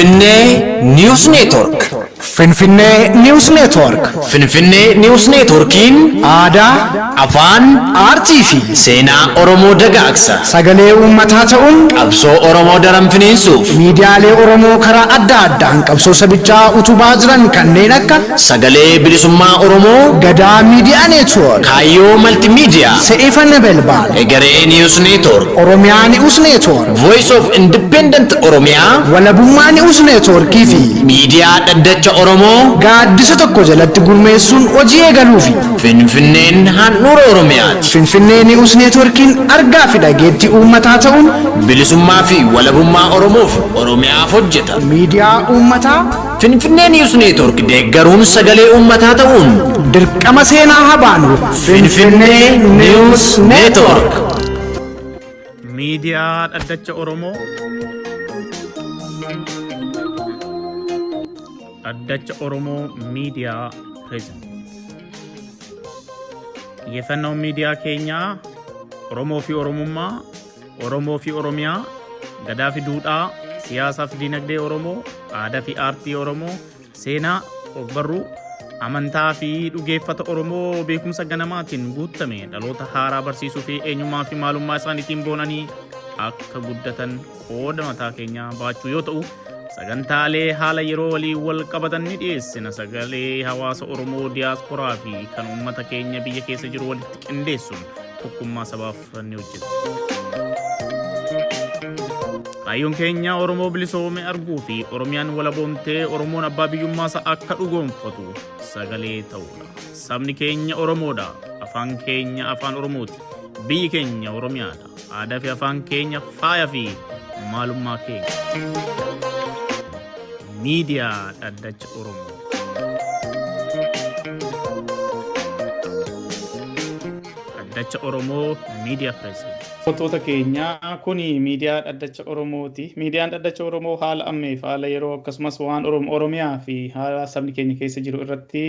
Finfinnee News Network. Finfinnee News Network. Finfinnee News Networkiin Aadaa, afaan, aartii fi seenaa Oromoo dagaagsa. Sagalee uummataa ta'uun Qabsoo Oromoo daran finiinsuuf miidiyaalee Oromoo karaa adda addaan qabsoo sabichaa utubaa jiran kanneen akka Sagalee Bilisummaa Oromoo, Gadaa Miidiyaa Network, Kaayyoo Maltiimiidiyaa, Se'ifa Nebelbaal, Egeree News Network, Oromiyaa News Network, Voice of Independent Oromiyaa, Walabummaa News Networkii fi Miidiyaa Dhaddacha Oromoo gaaddisa tokko jalatti gurmeessuun hojii eegaluufi. Finfinneen handhuura Oromiyaati. Finfinnee News Networkiin argaa fi dhageettii uummataa ta'uun Bilisummaa fi walabummaa Oromoof Oromiyaaf hojjeta. Miidiyaa uummataa Finfinnee News Network deeggaruun sagalee uummataa ta'uun dirqama seenaa haa baanu. Finfinnee News Network. Miidiyaa Dhaddacha Oromoo. Dhaddacha Oromoo Miidiyaa Present. Xiyyeeffannoon miidiyaa keenyaa Oromoo fi Oromummaa, Oromoo fi Oromiyaa, Gadaa fi duudhaa, siyaasaa fi dinagdee Oromoo, aadaa fi aartii Oromoo, seenaa, ogbarruu, amantaa fi dhugeeffata Oromoo beekumsa ganamaatiin guuttame dhaloota haaraa barsiisuu fi eenyummaa fi maalummaa isaaniitiin boonanii akka guddatan qooda mataa keenyaa baachuu yoo ta'u, sagantaalee haala yeroo waliin wal qabatan ni dhiyeessina. Sagalee hawaasa Oromoo diyaasporaa fi kan uummata keenya biyya keessa jiru walitti qindeessuun tokkummaa sabaaf ni hojjeta. Kaayyoon keenya Oromoo bilisoome arguu fi Oromiyaan walaboomtee Oromoon abbaa biyyummaasaa akka dhugoomfatu sagalee ta'uudha. Sabni keenya Oromoodha. Afaan keenya afaan Oromooti. Biyyi keenya Oromiyaadha. Aadaa fi afaan keenya faaya fi maalummaa keenya. Miidiyaa Dhaddacha Oromoo. Dhaddacha Oromoo Miidiyaa Pireezident. Hordoftoota keenya, kuni miidiyaa Dhaddacha Oromooti. Miidiyaan Dhaddacha Oromoo haala ammeef haala yeroo akkasumas waan Oromiyaa fi haala sabni keenya keessa jiru irratti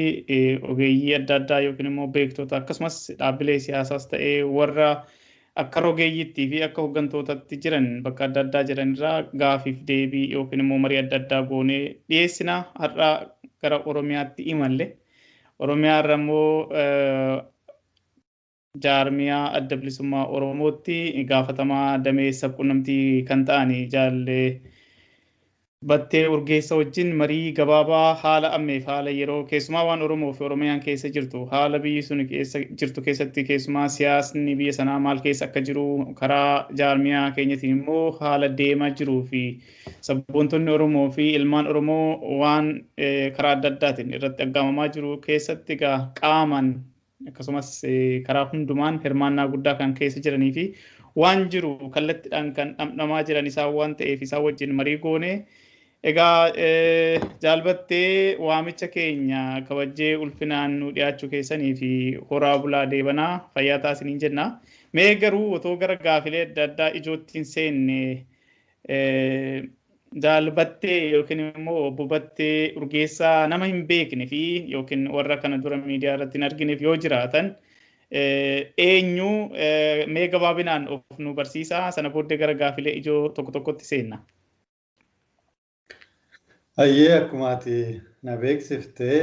ogeeyyii adda addaa yookiin immoo beektota akkasumas dhaabbilee siyaasaas ta'ee warra akka rogeeyyiitti fi akka hooggantootatti jiran bakka adda addaa jiran irraa gaafiif deebii yookiin immoo marii adda addaa goonee dhiyeessina. Har'a gara Oromiyaatti imalle. Oromiyaa irra immoo jaarmiyaa Adda Bilisummaa Oromootti gaafatamaa damee sabquunnamtii kan ta'an jaallee Battee Urgeessa wajjin marii gabaabaa haala ammeef haala yeroo, keessumaa waan Oromoo fi Oromiyaan keessa jirtu, haala biyyi sun keessa jirtu keessatti, keessumaa siyaasni biyya sanaa maal keessa akka jiru, karaa jaarmiyaa keenyatiin immoo haala deemaa jiruu fi sabboontonni Oromoo fi ilmaan Oromoo waan karaa adda addaatiin irratti aggaamamaa jiru keessatti egaa qaamaan akkasumas karaa hundumaan hirmaannaa guddaa kan keessa jiranii fi waan jiru kallattiidhaan kan dhamdhamaa jiran isaan waan ta'eef isaan wajjin marii goone. Egaa jaalbattee, waamicha keenya kabajjee ulfinaan nu dhiyaachuu keessanii fi horaa bulaa, deebanaa, fayyaa taasiniin jenna. Mee garuu otoo gara gaafilee adda addaa ijootti hin seenne, jaalbattee yookiin immoo obbo Battee Urgeessaa nama hin beekne fi yookiin warra kana dura miidiyaa irratti hin argineef yoo jiraatan, eenyu mee gabaabinaan of nu barsiisaa, sana booddee gara gaafilee ijoo tokko tokkotti seenna. Hayyee, akkuma ati na beeksiftee,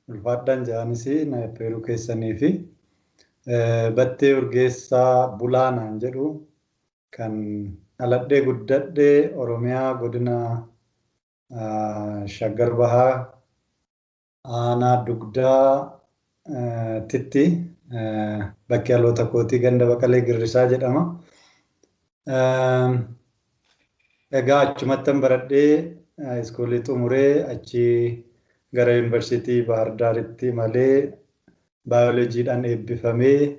ulfaadhaan ja'anis na affeeruu keessanii fi Battee Urgeessaa Bulaa naan jedhu. Kan dhaladhee guddadhee Oromiyaa, godina Shaggar Bahaa, aanaa Dugdaa titti, bakki dhaloota kootii ganda Baqalee Girrisaa jedhama. Egaa achumattan baradhee iskoolii xumuree achi gara Yuunivarsiitii Bahar Daaritti malee baayolojiidhaan eebbifamee,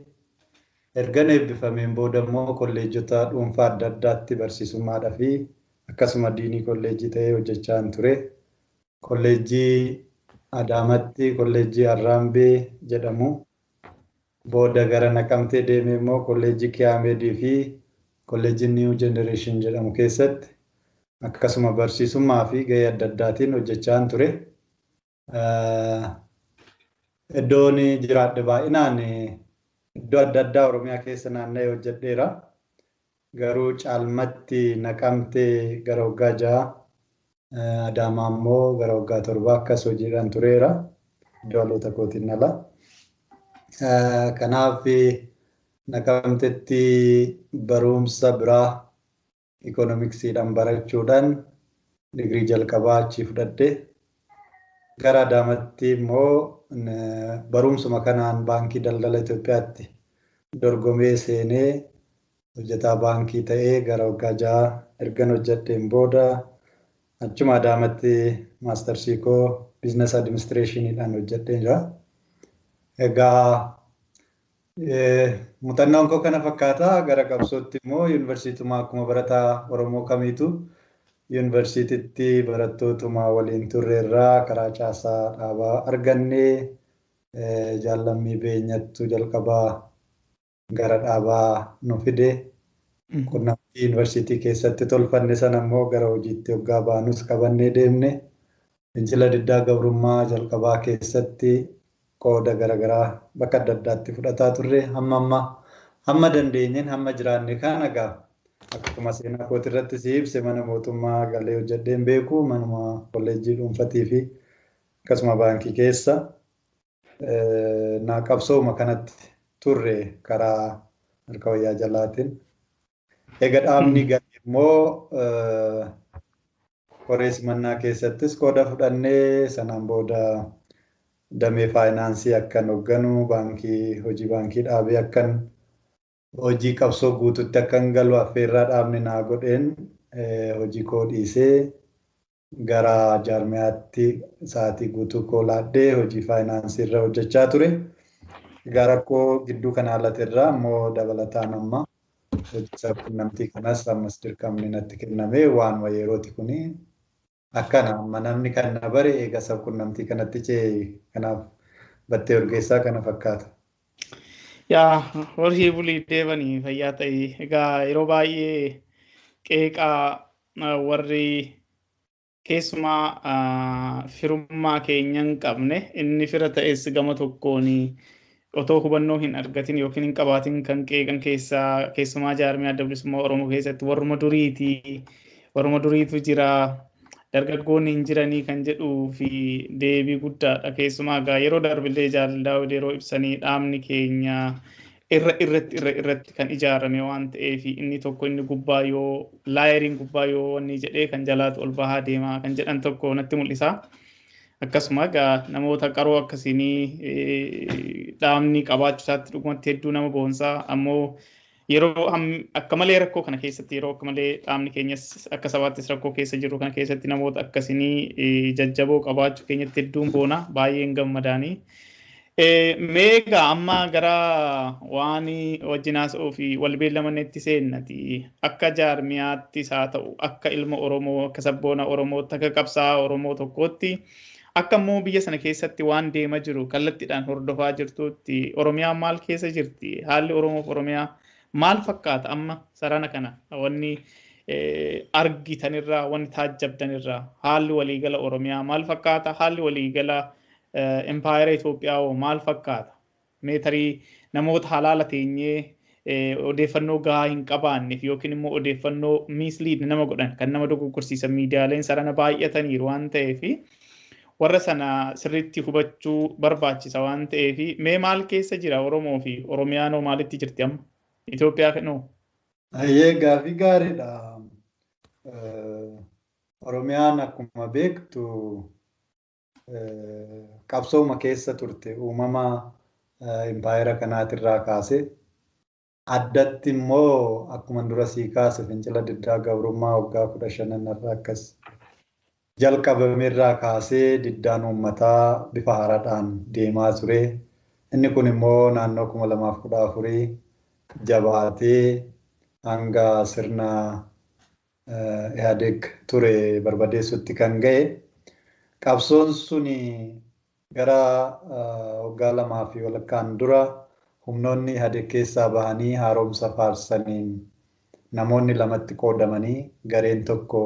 ergan eebbifameen booda immoo kolleejjota dhuunfaa adda addaatti barsiisummaadhaa fi akkasuma diinii kolleejjii ta'ee hojjechaa ture. Kolleejjii Adaamatti, kolleejjii Arraambee jedhamu. Booda gara Naqamtee deemee immoo kolleejjii Kiyaameedii fi kolleejjii New Generation jedhamu keessatti akkasuma barsiisummaa fi gahee adda addaatiin hojjechaa ture. Iddoon jiraadhe baay'inaan iddoo adda addaa Oromiyaa keessa naanna'ee hojjedheera. Garuu caalmatti Naqamtee gara waggaa 6 Adaamaa immoo gara waggaa 7 akkas hojiidhaan tureera. Iddoo dhaloota kootiin ala. Kanaaf Naqamtetti barumsa biraa ikoonomiksiidhaan barachuudhaan digirii jalqabaa achii fudhadhe. Gara Adaamaatti immoo barumsuma kanaan baankii daldala Itoophiyaatti dorgomee seenee hojjetaa baankii ta'ee gara waggaa 6 ergan hojjedheen booda achuma Adaamaatti maastarsii koo biizines adiministireeshiniidhaan hojjedheen jira. Egaa muuxannoon koo kana fakkaata. Gara qabsootti immoo yuunivarsiitumaa akkuma barataa Oromoo kamiitu yuunivarsiitiitti barattootuma waliin turreerraa karaa caasaa dhaabaa argannee jaallammii beenyattu jalqabaa gara dhaabaa nu fide. Qunnamtii yuunivarsiitii keessatti tolfanne sana immoo gara hojiitti hoggaa baanus qabannee deemne. Fincila diddaa gabrummaa jalqabaa keessatti qooda garaagaraa bakka adda addaatti fudhataa turre. Hamma dandeenyeen hamma jiraanne kana egaa akkuma seenaa kooti irratti si ibse mana mootummaa galee hojjedheen beeku manuma kolleejjii dhuunfatii fi akkasuma baankii keessa naa qabsooma kanatti turre karaa harka wayyaa jalaatiin. Egaa dhaabni galee immoo koree simannaa keessattis qooda fudhannee sanaan booda damee faayinaansii akkan hoogganu baankii hojii baankii dhaabee akkan hojii qabsoo guututti akkan galu affeerraa dhaabni naa godheen hojii koo dhiisee gara jaarmiyaatti sa'aatii guutuu koo laadhee hojii faayinaansii irra hojjechaa ture. Egaa rakkoo gidduu kana haalate irraa immoo dabalataan amma hojii sabquunnamtii kanas ammas dirqamni natti kenname waanuma yerooti kuni akkana amma namni kan na bare eega sabquunnamtii kanatti ce'e kanaaf Battee Urgeessaa kana fakkaata. Yaa horii bulii deebanii fayyaa ta'e. Egaa yeroo baay'ee qeeqaa warri keessumaa firummaa keenya hin qabne inni fira ta'es gama tokkoon otoo hubannoo hin argatin yookiin hin qabaatin kan qeeqan keessaa keessumaa jaarmiyaa adda bilisummaa Oromoo keessatti warruma duriiti warruma duriitu jira dargaggoonni hin jiranii kan jedhuu fi deebii guddaadha. Keessumaa egaa yeroo darbillee Jaal Daawud yeroo ibsanii dhaabni keenya irra irratti irra irratti kan ijaarame waan ta'eef inni tokko inni gubbaa yoo laayeriin gubbaa yoo wanni jedhee kan jalaatu ol bahaa deemaa kan jedhan tokko natti mul'isa. Akkasuma egaa namoota qaroo akkasiinii dhaabni qabaachuu isaatti dhugumatti hedduu nama boonsaa ammoo yeroo akka malee rakkoo kana keessatti yeroo akka malee dhaabni keenyas akka sabaattis rakkoo keessa jiru kana keessatti namoota akkasiinii jajjaboo qabaachuu keenyatti hedduun boona baay'een gammadaanii. Mee egaa amma gara waan wajjin haasa'uu fi wal beellamannetti seennati. Akka jaarmiyaattis haa ta'u akka ilma Oromoo akka sabboona Oromootti akka qabsaa'aa Oromoo tokkootti akka immoo biyya sana keessatti waan deema jiru kallattiidhaan hordofaa jirtutti Oromiyaan maal keessa jirti? Haalli Oromoof Oromiyaa maal fakkaata amma sarana kana wanni argitanirraa wanni taajjabdanirraa haalli waliigala Oromiyaa maal fakkaata? Haalli waliigala impaayera Itoophiyaa hoo maal fakkaata? Mee tarii namoota halaala teenyee odeeffannoo gahaa hin qabaanneef yookiin immoo odeeffannoo misliid nama godhan kan nama dogoggorsiisan miidiyaaleen sarana baay'ataniiru waan ta'eef warra sana sirriitti hubachuu barbaachisa waan ta'eef mee maal keessa jira Oromoo fi Oromiyaan hoo maalitti jirti amma? Itoophiyaa kanoo? Ayyee gaaffii gaariidha. Oromiyaan akkuma beektu qabsooma keessa turte uumama impaayera kanaatirraa kaase. Addatti immoo akkuma dura sii kaase fincila diddaa gabrummaa waggaa 15 irraa akkas jalqabameerraa kaasee diddaan uummataa bifa haaraadhaan deemaa ture. Inni kun immoo naannoo 2014 jabaatee hanga sirna Ihaadeeg ture barbadeessutti kan ga'e. Qabsoon suni gara waggaa 2 fi walakkaan dura humnoonni Ihaadeeg keessaa bahanii haaromsa faarsaniin namoonni lamatti qoodamanii gareen tokko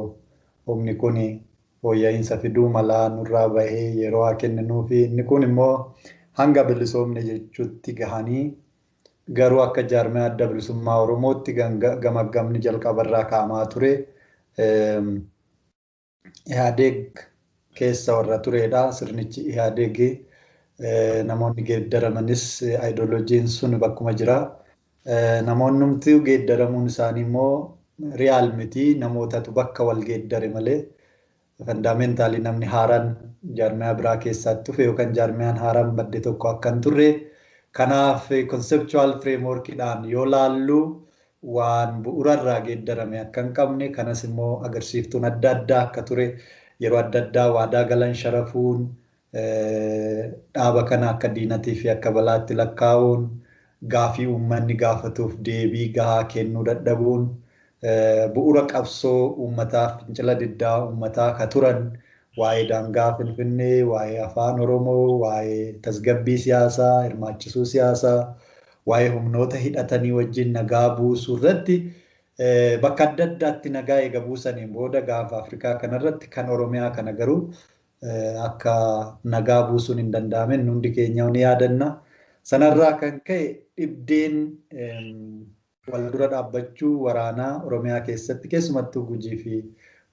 humni kun fooyya'insa fiduu malaa nurraa bahee yeroo haa kenninuu fi inni kun immoo hanga bilisoomne jechuutti gahanii garuu akka jaarmiyaa adda bilisummaa Oromootti gamaggamni jalqabarraa kaa'amaa ture. Ihaadeeg keessa warra turedha. Sirnichi Ihaadeeg namoonni geeddaramanis aayidoloojiin sun bakkuma jira. Namoonnumti geeddaramuun isaanii immoo real miti, namootatu bakka wal geeddare malee fundamentally namni haaraan jaarmiyaa biraa keessatti dhufe yookaan jaarmiyaan haaraan badde tokko akka hin turre. Kanaaf conceptual frameworkidhaan yoo laallu waan bu'uurarraa geeddarame akka hin qabne, kanas immoo agarsiiftuun adda addaa akka ture, yeroo adda addaa waadaa galan sharafuun, dhaaba kana akka diinatii fi akka balaatti lakkaa'uun, gaafii uummanni gaafatuuf deebii gahaa kennuu dadhabuun, bu'uura qabsoo uummataa fincila diddaa uummataa ka turan waa'ee daangaa Finfinnee, waa'ee afaan Oromoo, waa'ee tasgabbii siyaasaa, hirmaachisuu siyaasaa, waa'ee humnoota hidhatanii wajjin nagaa buusuu irratti bakka adda addaatti nagaa eega buusaniin booda gaafa Afrikaa kanarratti kan Oromiyaa kana garuu akka nagaa buusuun hin danda'amin hundi keenya ni yaadanna. Sanarraa kan ka'e dhibdeen wal dura dhaabbachuu waraanaa Oromiyaa keessatti keessumattuu Gujii fi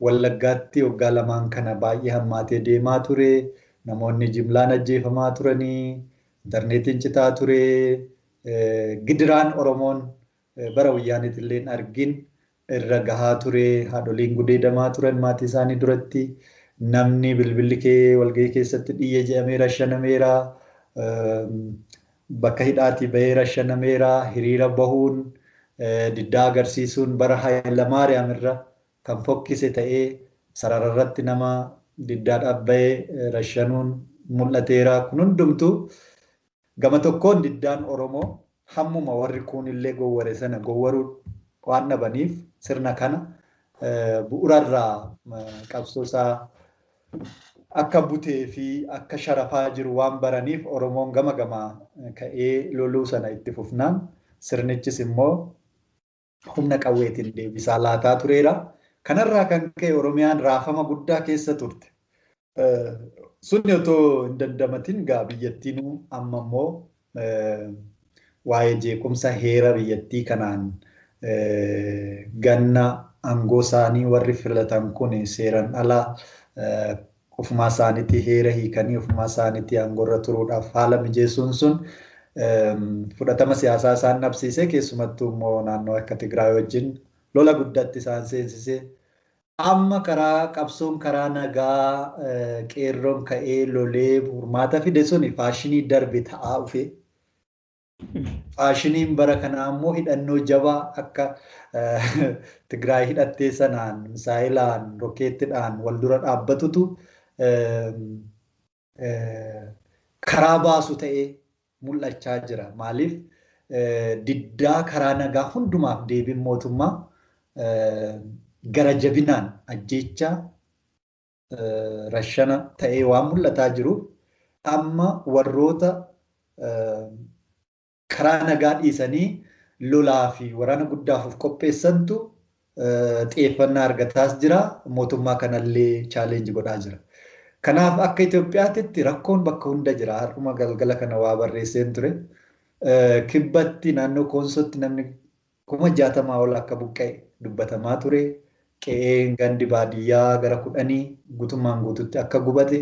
Wallaggaatti waggaa lamaan kana baay'ee hammaatee deemaa ture. Namoonni jimlaan ajjeefamaa turanii, intarneetiin citaa ture, gidiraan Oromoon bara wayyaaniitti illee argin irra gahaa ture, haadholiin gudeedamaa turan maatii isaanii duratti, namni bilbilli kee walgahii keessatti dhiyye jedhamee rashanameera, bakka hidhaatii bahee rashanameera, hiriira bahuun diddaa agarsiisuun bara Hayilamaariyaam irra kan fokkise ta'ee sarararratti nama diddaadhaaf bahee rashanuun mul'ateera. Kun hundumtuu gama tokkoon diddaan Oromoo hammuma warri kuun illee gowware sana gowwaruu waan dhabaniif sirna kana bu'uurarraa qabsoo isaa akka butee fi akka sharafaa jiru waan baraniif Oromoon gama gamaa ka'ee loluu sana itti fufnaan sirnichis immoo humna qawweetiin deebisaa laataa tureera. Kanarraa kan ka'e Oromiyaan raafama guddaa keessa turte. Sunni otoo hin dandamatin gaa biyyattiinuu amma immoo waa'ee jeequmsa heera biyyattii kanaan ganna aangoo isaanii warri filatan kun seeraan ala ofumaa isaaniitti heera hiikanii ofumaa isaaniitti aangoorra turuudhaaf haala mijeessuun sun fudhatama siyaasaa isaan dhabsiise, keessumattuu immoo naannoo akka Tigraay wajjin lola guddaatti isaan seensise. Amma karaa qabsoon karaa nagaa qeerroon ka'ee lolee furmaata fide suni faashinii darbe ta'aa dhufe. Faashiniin bara kanaa immoo hidhannoo jabaa akka Tigraay hidhattee sanaan misaayilaan rokeettidhaan wal dura dhaabbatutu karaa baasu ta'ee mul'achaa jira. Maaliif diddaa karaa nagaa hundumaaf deebiin mootummaa gara jabinaan ajjeechaa rashana ta'ee waan mul'ataa jiruuf amma warroota karaa nagaa dhiisanii lolaa fi waraana guddaaf of qopheessantu xiyyeeffannaa argataas jira. Mootummaa kanallee chaalenjii godhaa jira. Kanaaf akka Itoophiyaatti rakkoon bakka hunda jira. Har'uma galgala kana waa barreesseen ture. Kibbatti naannoo Koonsootti namni 60,000 ol akka buqqa'e dubbatamaa ture. Qe'een gandi baadiyyaa gara 10 guutummaan guututti akka gubate,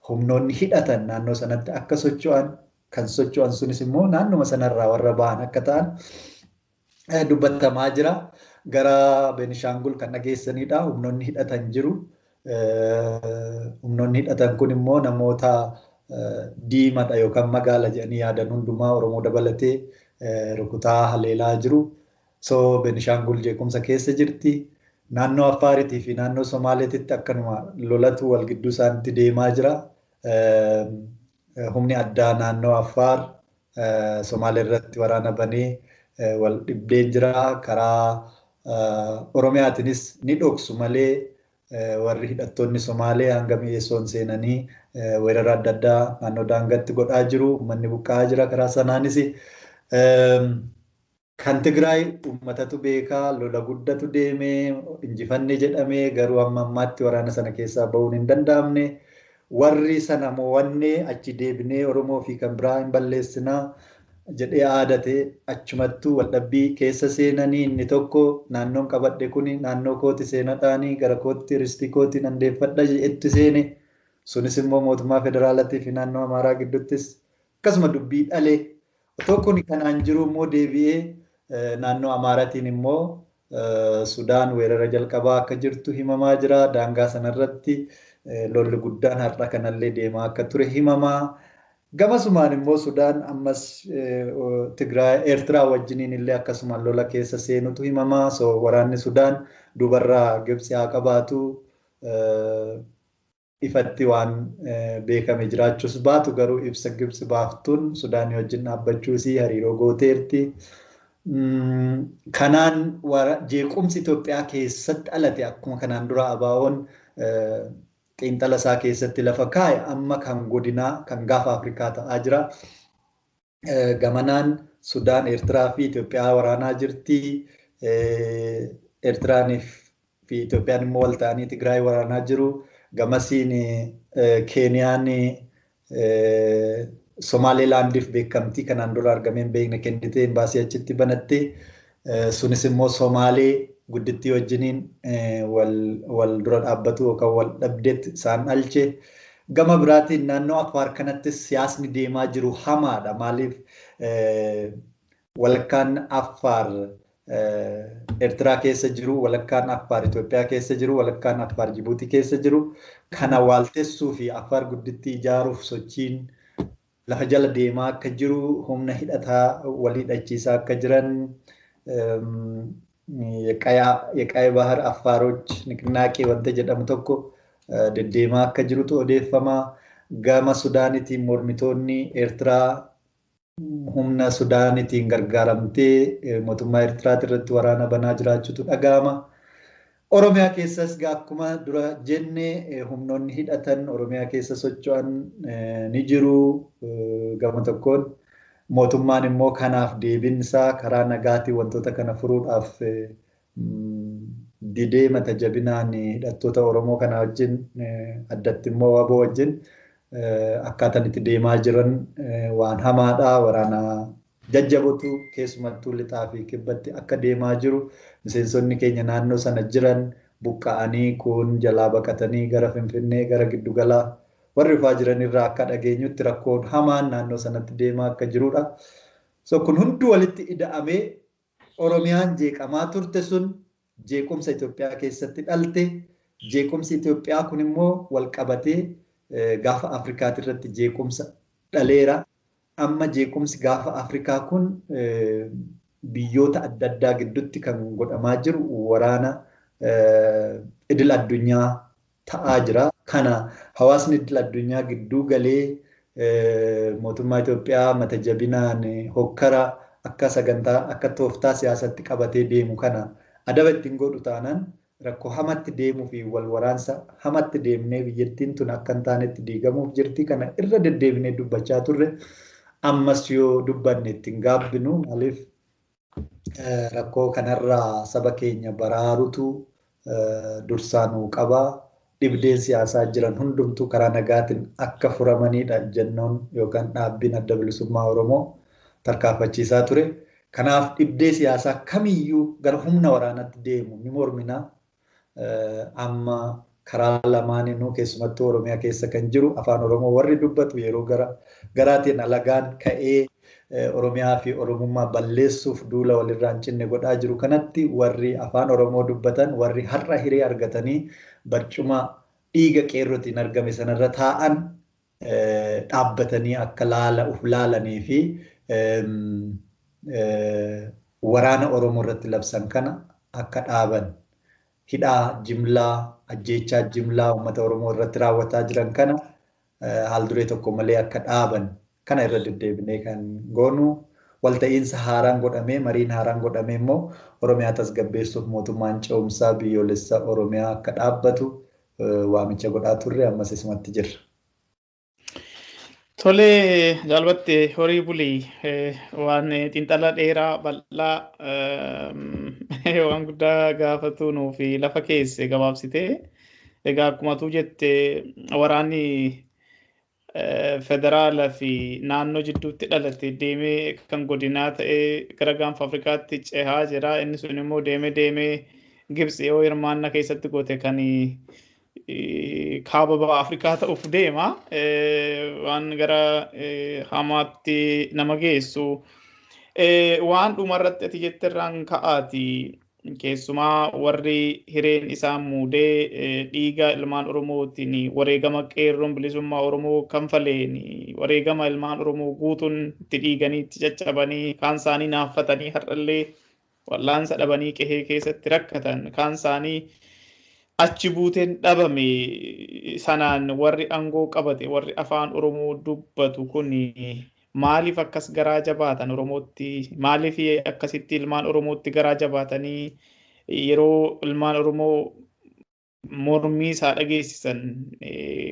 humnoonni hidhatan naannoo sanatti akka socho'an, kan socho'an sunis immoo naannuma sanarraa warra ba'an akka ta'an dubbatamaa jira. Gara Beenishaangul kan dhageessanidha. Humnoonni hidhatan jiru. Humnoonni hidhatan kun immoo namoota diimaadha yookaan magaala jedhanii yaadan hundumaa Oromoo dabalatee rukutaa haleelaa jiru. So Beenishaangul jeequmsa keessa jirti. Naannoo Affaariitii fi naannoo Somaaleetitti akkanuma lolatu wal gidduu isaaniitti deemaa jira. Humni addaa naannoo Affaar Somaalee irratti waraana banee wal dhibdeen jira. Karaa Oromiyaatiinis ni dhoksu malee warri hidhattoonni Somaalee hanga mi'eessoon seenanii weerara adda addaa naannoo daangaatti godhaa jiru. Uummanni buqqa'aa jira karaa sanaanis. Kan Tigraay uummatatu beekaa, lola guddatu deemee, injifanne jedhamee garuu amma ammaatti waraana sana keessaa bahuun hin danda'amne. Warri sana mo'annee achi deebinee Oromoo fi kan biraa hin balleessinaa. jedhee aadate achumattuu waldhabbii keessa seenanii inni tokko naannoon qabadhe kuni naannoo kooti seenadhaanii gara kootti ristii kooti nan deeffadha jedhetti seene. Sunis immoo mootummaa federaalaatii fi naannoo Amaaraa gidduuttis akkasuma dubbii dhalee otoo kun kanaan jiru immoo deebi'ee naannoo Amaaraatiin immoo Sudaan weerara jalqabaa akka jirtu himamaa jira. Daangaa sanarratti lolli guddaan har'a kanallee deemaa akka ture himamaa. Gamasumaan immoo Sudaan ammas Tigraay Eertiraa wajjiniin illee akkasuma lola keessa seenutu himamaa. So waraanni Sudaan dubarraa Gibxi haa qabaatu ifatti waan beekame jiraachuus baatu garuu ibsa Gibxi baaftuun Sudaanii wajjin dhaabbachuusii hariiroo gooteerti. Kanaan jeequmsi Itoophiyaa keessatti dhalate akkuma kanaan dura ABO'n xiinxala isaa keessatti lafa kaa'e amma kan godinaa kan gaafa Afrikaa ta'aa jira. Gamanaan Sudaan, Eertiraa fi Itoophiyaa waraanaa jirti. Eertiraanii fi Itoophiyaan immoo wal ta'anii Tigraay waraanaa jiru. Gamasiin Keeniyaan Somaalilaandiif beekamtii kanaan dura argamee hin beekne kennitee imbaasii achitti banatte. Sunis immoo Somaalee guddittii wajjiniin wal dura dhaabbatu yookaan wal dhabdeetti isaan dhalche. Gama biraatiin naannoo Affaar kanattis siyaasni deemaa jiru hamaadha. Maaliif walakkaan Affaar Eertiraa keessa jiru, walakkaan Affaar Itoophiyaa keessa jiru, walakkaan Affaar Jibuutii keessa jiru. Kana waaltessuu fi Affaar guddittii ijaaruuf sochiin lafa jala deemaa akka jiru, humna hidhataa wal hidhachiisaa akka jiran የቀይ ባህር አፋሮች ንቅናቄ wanta jedhamu tokko deddeemaa akka jirutu odeeffama. Gama Sudaanitiin mormitoonni Eertiraa humna Sudaanitiin gargaaramtee mootummaa Eertiraati irratti waraana banaa jiraachuutu dhaga'ama. Oromiyaa keessas akkuma dura jenne humnoonni hidhatan Oromiyaa keessa socho'an ni jiru gama tokkoon. Mootummaan immoo kanaaf deebinsaa karaa nagaatiin wantoota kana furuudhaaf didee mata jabinaan hidhattoota Oromoo kana wajjin addatti immoo WBO wajjin akkaataan itti deemaa jiran waan hamaadha. Waraana jajjabotu keessumattuu lixaa fi kibbatti akka deemaa jiru miseensonni keenya naannoo sana jiran buqqa'anii kun jalaa baqatanii gara Finfinnee gara giddugalaa warri dhufaa jiran irraa akka dhageenyutti rakkoon hamaan naannoo sanatti deemaa akka jirudha. So kun hundi walitti ida'amee Oromiyaan jeeqamaa turte sun jeequmsa Itoophiyaa keessatti dhalte. Jeequmsi Itoophiyaa kun immoo wal qabatee gaafa Afrikaati irratti jeequmsa dhaleera. Amma jeequmsi gaafa Afrikaa kun biyyoota adda addaa gidduutti kan godhamaa jiru waraana idil addunyaa ta'aa jira. Kana hawaasni idil addunyaa gidduu galee mootummaa Itoophiyaa mata jabinaan hokkara akka sagantaa akka tooftaa siyaasatti qabatee deemu kana adaba ittiin godhu taanaan rakkoo hamatti deemuu fi wal waraansa hamatti deemnee biyyattiin tun akka hin taanetti diigamuuf jirti. Kana irra deddeebinee dubbachaa turre. Ammas yoo dubbanne ittiin gaabbinu maaliif rakkoo kanarraa saba keenya baraarutu dursaanuu qaba. Dhibdeen siyaasaa jiran hundumtuu karaa nagaatiin akka furamanidha jennoon yookaan dhaabbiin adda bilisummaa Oromoo tarkaanfachiisaa ture. Kanaaf dhibdee siyaasaa kamiyyuu gara humna waraanaatti deemu ni mormina. Amma karaa lamaaniinuu keessumattuu Oromiyaa keessa kan jiru afaan Oromoo warri dubbatu yeroo garaatiin alagaan ka'ee Oromiyaa fi Oromummaa balleessuuf duula walirraa hin cinne godhaa jiru kanatti warri afaan Oromoo dubbatan warri har'a hiree argatanii barcuma dhiiga qeerrootiin argame sanarra taa'an dhaabbatanii akka laala uf laalanii fi waraana Oromoo irratti labsan kana akka dhaaban hidhaa jimlaa ajjeechaa jimlaa uummata Oromoo irratti raawwataa jiran kana haal duree tokko malee akka dhaaban kana irra deddeebinee kan goonu walta'iinsa haaraan godhamee mariin haaraan godhamee immoo Oromiyaa tasgabbeessuuf mootummaan ce'umsaa biyyoolessa Oromiyaa akka dhaabbatu waamicha godhaa turre ammas isumatti jirra. Tole jaalbatte horii bulii waan xiinxala dheeraa bal'aa waan guddaa gaafatu nuuf lafa keesse gabaabsitee egaa akkuma tu jette waraanni federaala fi naannoo jidduutti dhalate deemee kan godinaa ta'ee gara gaanfa Afrikaatti cehaa jira. Inni sun immoo deemee deemee Gibxi yoo hirmaannaa keessatti goote kan kaaba baha Afrikaa ta'uuf deema. Waan gara hamaatti nama geessu. Waan dhumarratti ati jette irraan ka'aati. Keessumaa warri hireen isaan muudee dhiiga ilmaan Oromootiin wareegama qeerroon bilisummaa Oromoo kanfaleen wareegama ilmaan Oromoo guutuun itti dhiiganii itti caccabanii kaan isaanii naaffatanii har'allee wallaansa dhabanii qehee keessatti rakkatan kaan isaanii achi buuteen dhabame sanaan warri aangoo qabate warri afaan Oromoo dubbatu kun maaliif akkas garaa jabaatan Oromootti maaliif akkasitti ilmaan Oromootti garaa jabaatanii yeroo ilmaan Oromoo mormii isaa dhageessisan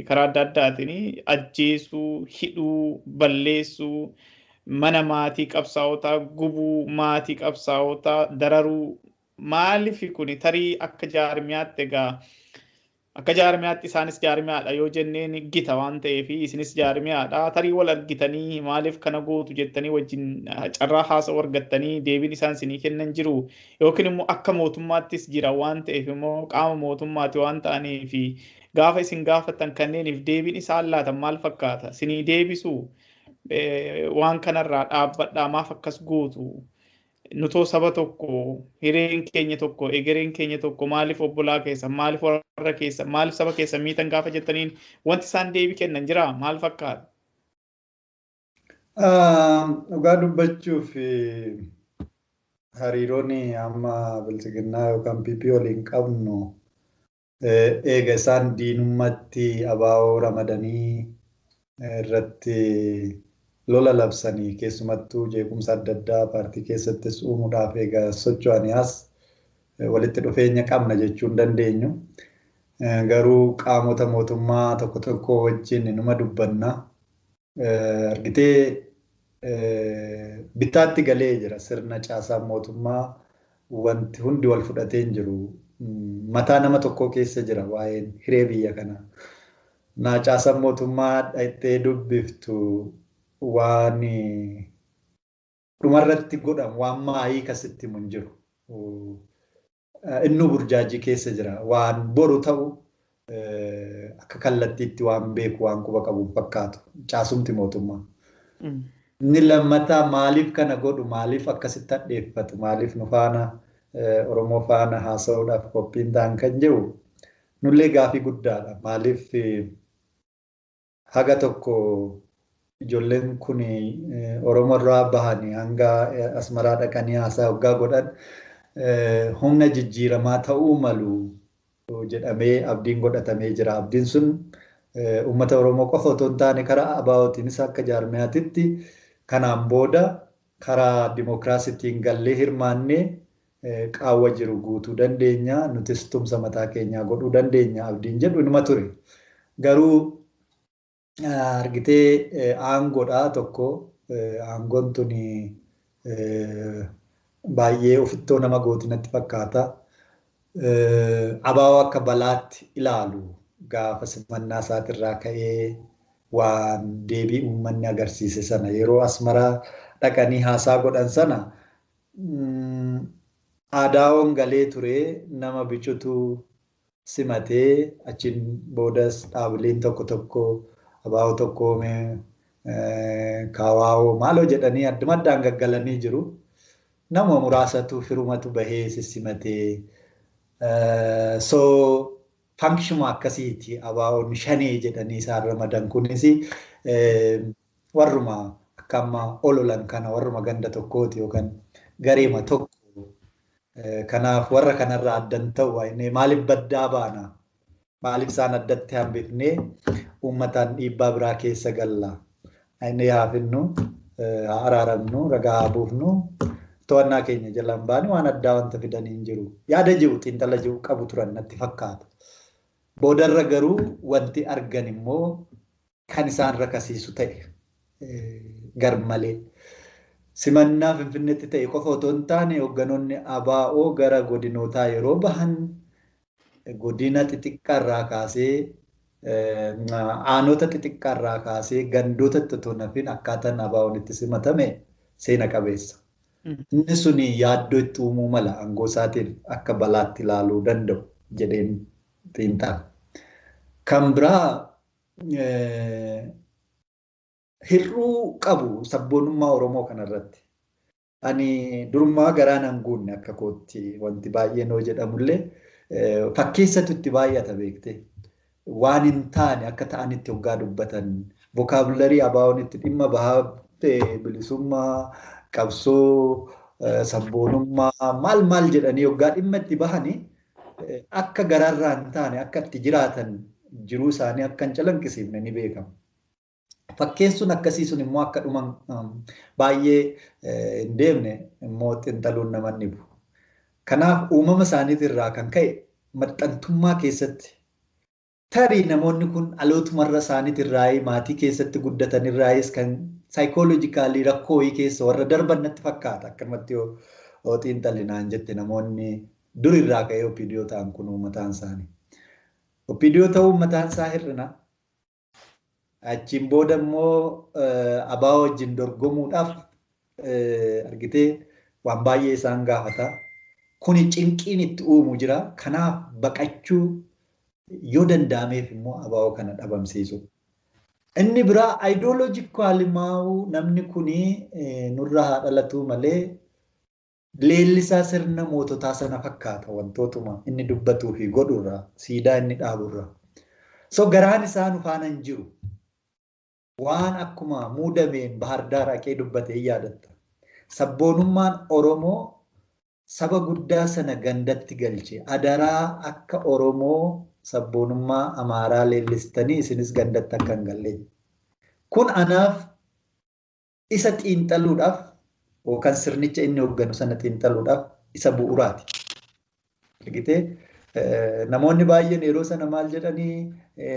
karaa adda addaatiin ajjeesuu, hidhuu, balleessuu, mana maatii qabsaa'otaa gubuu, maatii qabsaa'otaa dararuu maaliif kun tarii akka jaarmiyaatti egaa akka jaarmiyaatti isaanis jaarmiyaadha yoo jenneen gita waan ta'eef isinis jaarmiyaadha tarii wal argitanii maaliif kana gootu jettanii wajjin carraa haasa'u argattanii deebiin isaan isinii kennan jiru yookiin immoo akka mootummaattis jira waan ta'eef immoo qaama mootummaati waan ta'aniif gaafa isin gaafattan kanneeniif deebiin isaan laatan maal fakkaata isinii deebisu waan kanarraa dhaabbadhaa maaf akkas gootu nutoo saba tokko hireen keenya tokko egereen keenya tokko maaliif obbolaa keessa maaliif warra keessa maaliif saba keessa miitan gaafa jettaniin wanti isaan deebii kennan jira maal fakkaata? Dhugaa dubbachuuf hariiroon amma bilchiginnaa yookaan PP waliin qabnu eega isaan diinummaatti abaa'oo ramadanii irratti lola labsanii keessumattuu jeequmsa adda addaa paartii keessattis uumuudhaaf egaa socho'anii as walitti dhufeenya qabna jechuu hin dandeenyu. Garuu qaamota mootummaa tokko tokko wajjin numa dubbanna. Argitee bitaatti galee jira sirna caasaa mootummaa wanti hundi wal fudhatee hin jiru. Mataa nama tokkoo keessa jira waa'een hiree biyya kanaa. Na caasaan mootummaa dhaqxee dubbiftu waan dhumarratti godhamu waan maayii kasitti himu hin jiru. Innuu burjaajii keessa jira. Waan boru ta'u akka kallattiitti waan beeku waan quba qabu hin fakkaatu. Caasumti mootummaa. Inni lammataa maaliif kana godhu maaliif akkasitti hadheeffatu maaliif nu faana Oromoo faana haasa'uudhaaf qophiin ta'an kan jiru nullee gaafii guddaadha. Maaliif haga tokko ijoolleen kun Oromoo irraa bahanii hanga Asmaraa dhaqanii haasaa hoggaa godhan humna jijjiiramaa ta'uu malu jedhamee abdiin godhatamee jira. Abdiin sun uummata Oromoo qofa otoo hin taane karaa ABO'tiinis akka jaarmiyaatitti kanaan booda karaa dimookiraasiitiin gallee hirmaannee qaawwa jiru guutuu dandeenya. Nutis tumsa mataa keenyaa godhuu dandeenya abdiin jedhu inuma ture. Garuu argitee aangoodha tokko aangoon tuni baay'ee ofittoo nama gooti natti fakkaata. ABO akka balaatti ilaalu gaafa simannaa isaatirraa ka'ee waan deebii uummanni agarsiise sana yeroo Asmaraa dhaqanii haasaa godhan sana aadaawwan galee ture nama bicutu simatee achiin boodas dhaabileen tokko tokko ABO tokko kawaawoo maaloo jedhanii adduma addaan gaggalanii jiru. Nama muraasatu firumatu bahee sissimatee so function akkasiiti ABO'n shanee jedhanii isaan ramadan kunis warruma akka amma ololan kana warruma ganda tokkooti yookaan gareema tokko. Kanaaf warra kanarraa addan ta'u maaliif baddaa baana? Maaliif isaan addatti hambifnee uummataan dhiibbaa biraa keessa galla? Inni haafinnu, haa araaramnu, ragaa haa buufnu, to'annaa keenya jalaan baane waan addaa wanta fidanii hin jiru. Yaada jiru, xiinxala jiru qabu turan natti fakkaata. Boodarra garuu wanti argan immoo kan isaan rakasiisu ta'e garmalee. Simannaa Finfinneetti ta'e qofa otoo hin taane hoogganoonni ABO gara godinootaa yeroo bahan godina xixiqqaarraa kaasee Aanota xixiqqaarraa kaasee gandoota otoo nafin akkaataan ABO'n itti simatame seena qabeessa. Inni suni yaaddoo itti uumuu mala aangoo isaatiin akka balaatti ilaaluu danda'u jedheen xiinxala. Kan biraa hir'uu qabu sabboonummaa Oromoo kanarratti. Ani durummaa garaan hin guunne akka kootti wanti baay'een hoo jedhamullee fakkeessatu itti baay'ata beekte. Waan hin taane akka ta'anitti hoggaa dubbatan vokaabularii ABO'n itti dhimma bahaa bilisummaa, qabsoo, sabboonummaa maal maal jedhanii hoggaa dhimma itti bahanii akka gararraa hin taane akka itti jiraatan jiruu isaanii akka hin calanqisiifne ni beekama. Fakkeessuun akkasii sun immoo akka dhuman baay'ee hin deemne immoo xiinxaluun nama dhibu. Kanaaf uumama isaaniitirraa kan ka'e maxxantummaa keessatti tarii namoonni kun dhalootumarra isaaniitirraayii maatii keessatti guddatanirraayis kan saayikooloojikaalii rakkoo wayii keessa warra darban natti fakkaata. Akkanumatti yoo xiinxallinaan jette namoonni durirraa ka'ee OPDO ta'an kun mataan isaanii. OPDO ta'uun mataan isaa hir'ina. Achiin booda immoo ABO wajjin dorgomuudhaaf argitee waan baay'ee isaan gaafata. Kuni cinqiin itti uumu jira. Kanaaf baqachuu yoo danda'ameef immoo ABO kana dhabamsiisu. Inni biraa ayidooloojikaalimaa'uu namni kuni nurra haa dhalatu malee leellisaa sirna moototaa sana fakkaata wantootuma inni dubbatuu fi godhurraa siidaa inni dhaaburraa. So garaan isaa nu faana hin jiru. Waan akkuma muudameen Bahar Daar dhaqee dubbate hin yaadatta. Sabboonummaan Oromoo saba guddaa sana gandatti galche. Adaraa akka Oromoo sabboonummaa Amaaraa leellistanii isinis gandatti akka hin galle. Kun anaaf isa xiinxaluudhaaf yookaan sirnicha inni hoogganu sana xiinxaluudhaaf isa bu'uuraati. Argitee namoonni baay'een yeroo sana maal jedhanii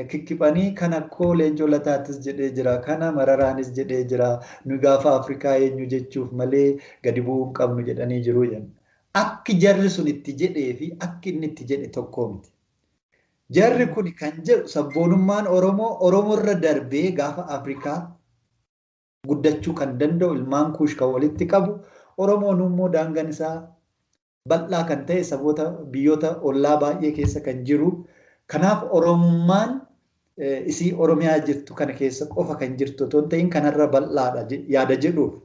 kikkiphanii kana koo Leencoo Lataattis jedhee jira, kana Mararaanis jedhee jira, nu gaafa Afrikaa eenyu jechuuf malee gadi bu'uu hin qabnu jedhanii jiru jenna. Akki jarri sun itti jedhee fi akki inni itti jedhe tokko miti. Jarri kun kan jedhu sabboonummaan Oromoo Oromoorra darbee gaafa Afrikaa guddachuu kan danda'u ilmaan kuush kan walitti qabu Oromoon immoo daangaan isaa bal'aa kan ta'e saboota biyyoota ollaa baay'ee keessa kan jiru. Kanaaf Oromummaan isii Oromiyaa jirtu kana keessa qofa kan jirtu otoo hin ta'in kanarra bal'aadha yaada jedhuuf.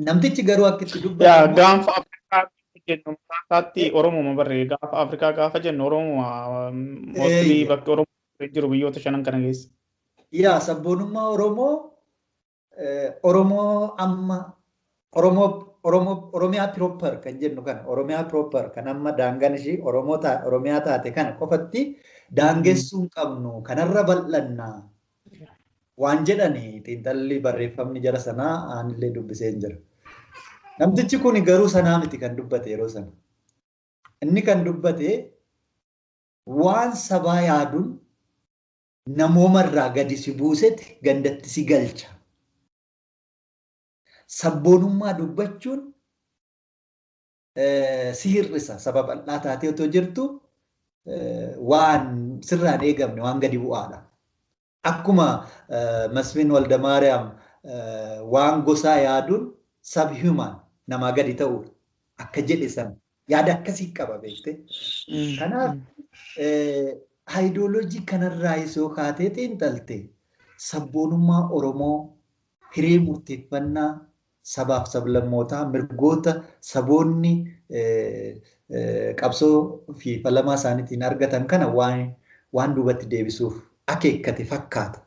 Namtichi garuu akka itti dubbatu. Gaanfa Afrikaa jennu mataatti Oromuma barree gaafa Afrikaa gaafa jennu Oromuma mostly bakki Oromoo jiru biyyoota shanan kana keessa. Yaa sabboonummaa Oromoo Oromoo amma Oromoo Oromoo Oromiyaa proper kan jennu kana Oromiyaa proper kan amma daangaan ishii Oromoo Oromiyaa taate kana qofatti daangessuu hin qabnu kanarra bal'annaa waan jedhani xiinxalli barreeffamni jara sanaa aanillee dubbisee hin jira. Namtichi kun garuu sanaa miti kan dubbate yeroo sana. Inni kan dubbate waan sabaa yaaduun namoomarraa gadi si buusetti gandatti si galcha. Sabboonummaa dubbachuun si hir'isa saba bal'aa taatee otoo jirtu waan sirraan eegamne waan gadi bu'aadha. Akkuma Masfin Waldamaariyaam waan gosaa yaaduun sub-human namaa gadi ta'uudha. Akka jedhe sana yaada akkasii qaba beekte. Kanaaf aayidooloojii kanarraa yoo kaatee xiinxalte sabboonummaa Oromoo hiree murteeffannaa sabaaf sablammootaa mirgoota saboonni qabsoo fi falamaa isaaniitiin argatan kana waan duubatti deebisuuf akeekkate fakkaata.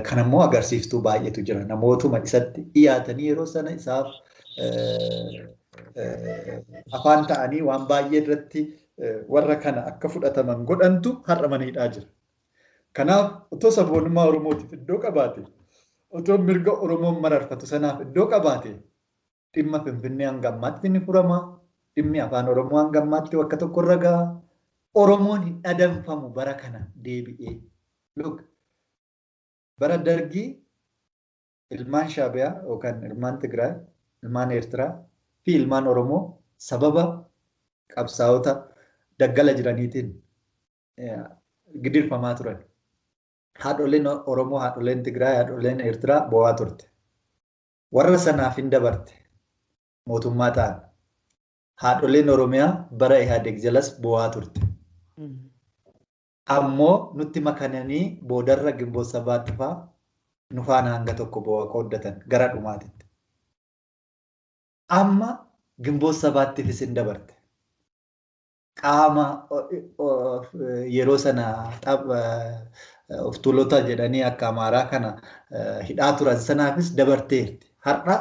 Kanammoo agarsiiftuu baay'eetu jira. Namootuma isatti dhiyaatanii yeroo sana isaaf afaan ta'anii waan baay'ee irratti warra kana akka fudhataman godhantu har'a mana hidhaa jira. Kanaaf otoo sabboonummaa Oromootiif iddoo qabaate, otoo mirga Oromoon mararfatu sanaaf iddoo qabaate, dhimma Finfinnee hanga ammaatti ni furama. Dhimmi afaan Oromoo hanga ammaatti bakka tokko irra gaha. Oromoon hin adamfamu bara kana deebi'ee. Look, bara Dargii ilmaan Shaabiyaa yookaan ilmaan Tigraay, ilmaan Eertiraa fi ilmaan Oromoo sababa qabsaa'ota daggala jiraniitiin gidirfamaa turan. Haadholeen Oromoo, haadholeen Tigraay, haadholeen Eertiraa boo'aa turte. Warra sanaaf hin dabarte mootummaa ta'an. Haadholeen Oromiyaa bara Ihaadeg jalas boo'aa turte. Ammoo nutti makananii boodarra Ginboot Sabaatti fa'aa nu faana hanga tokko boo'a qooddatan gara dhumaatitti. Amma Ginboot Sabaattiifis hin dabarte. Qaama yeroo sana of tuulota jedhanii akka Amaaraa kana hidhaa turan sanaafis dabarteerti. Har'a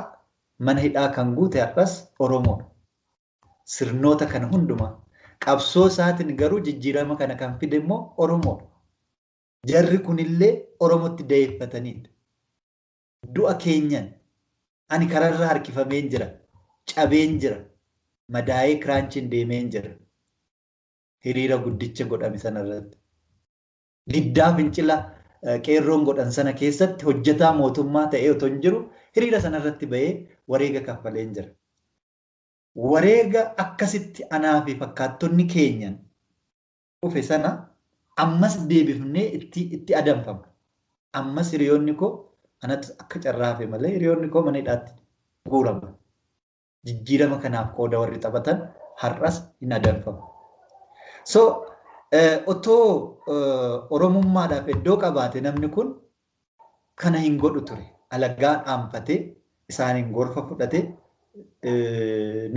mana hidhaa kan guute har'as Oromoodha. Sirnoota kana hundumaa qabsoo isaatiin garuu jijjiirama kana kan fide immoo Oromoodha. Jarri kunillee Oromootti da'eeffataniidha. Du'a keenyan ani kararra harkifameen jira, cabeen jira, madaa'ee kiraanchiin deemeen jira. Hiriira guddicha godhame sanarratti. Diddaa fincila qeerroon godhan sana keessatti hojjetaa mootummaa ta'ee otoo hin jiru hiriira sanarratti bahee wareega kaffaleen jira. Wareega akkasitti anaa fi fakkaattonni keenyan dhufe sana ammas deebifnee itti adamfamna. Ammas hiriyoonni koo anatu akka carraafe malee hiriyoonni koo mana hidhaatti guurama. Jijjiirama kanaaf qooda warri taphatan har'as hin adamfamu. So otoo Oromummaadhaaf iddoo qabaate namni kun kana hin godhu ture. Alagaa dhaanfatee isaaniin gorfa fudhatee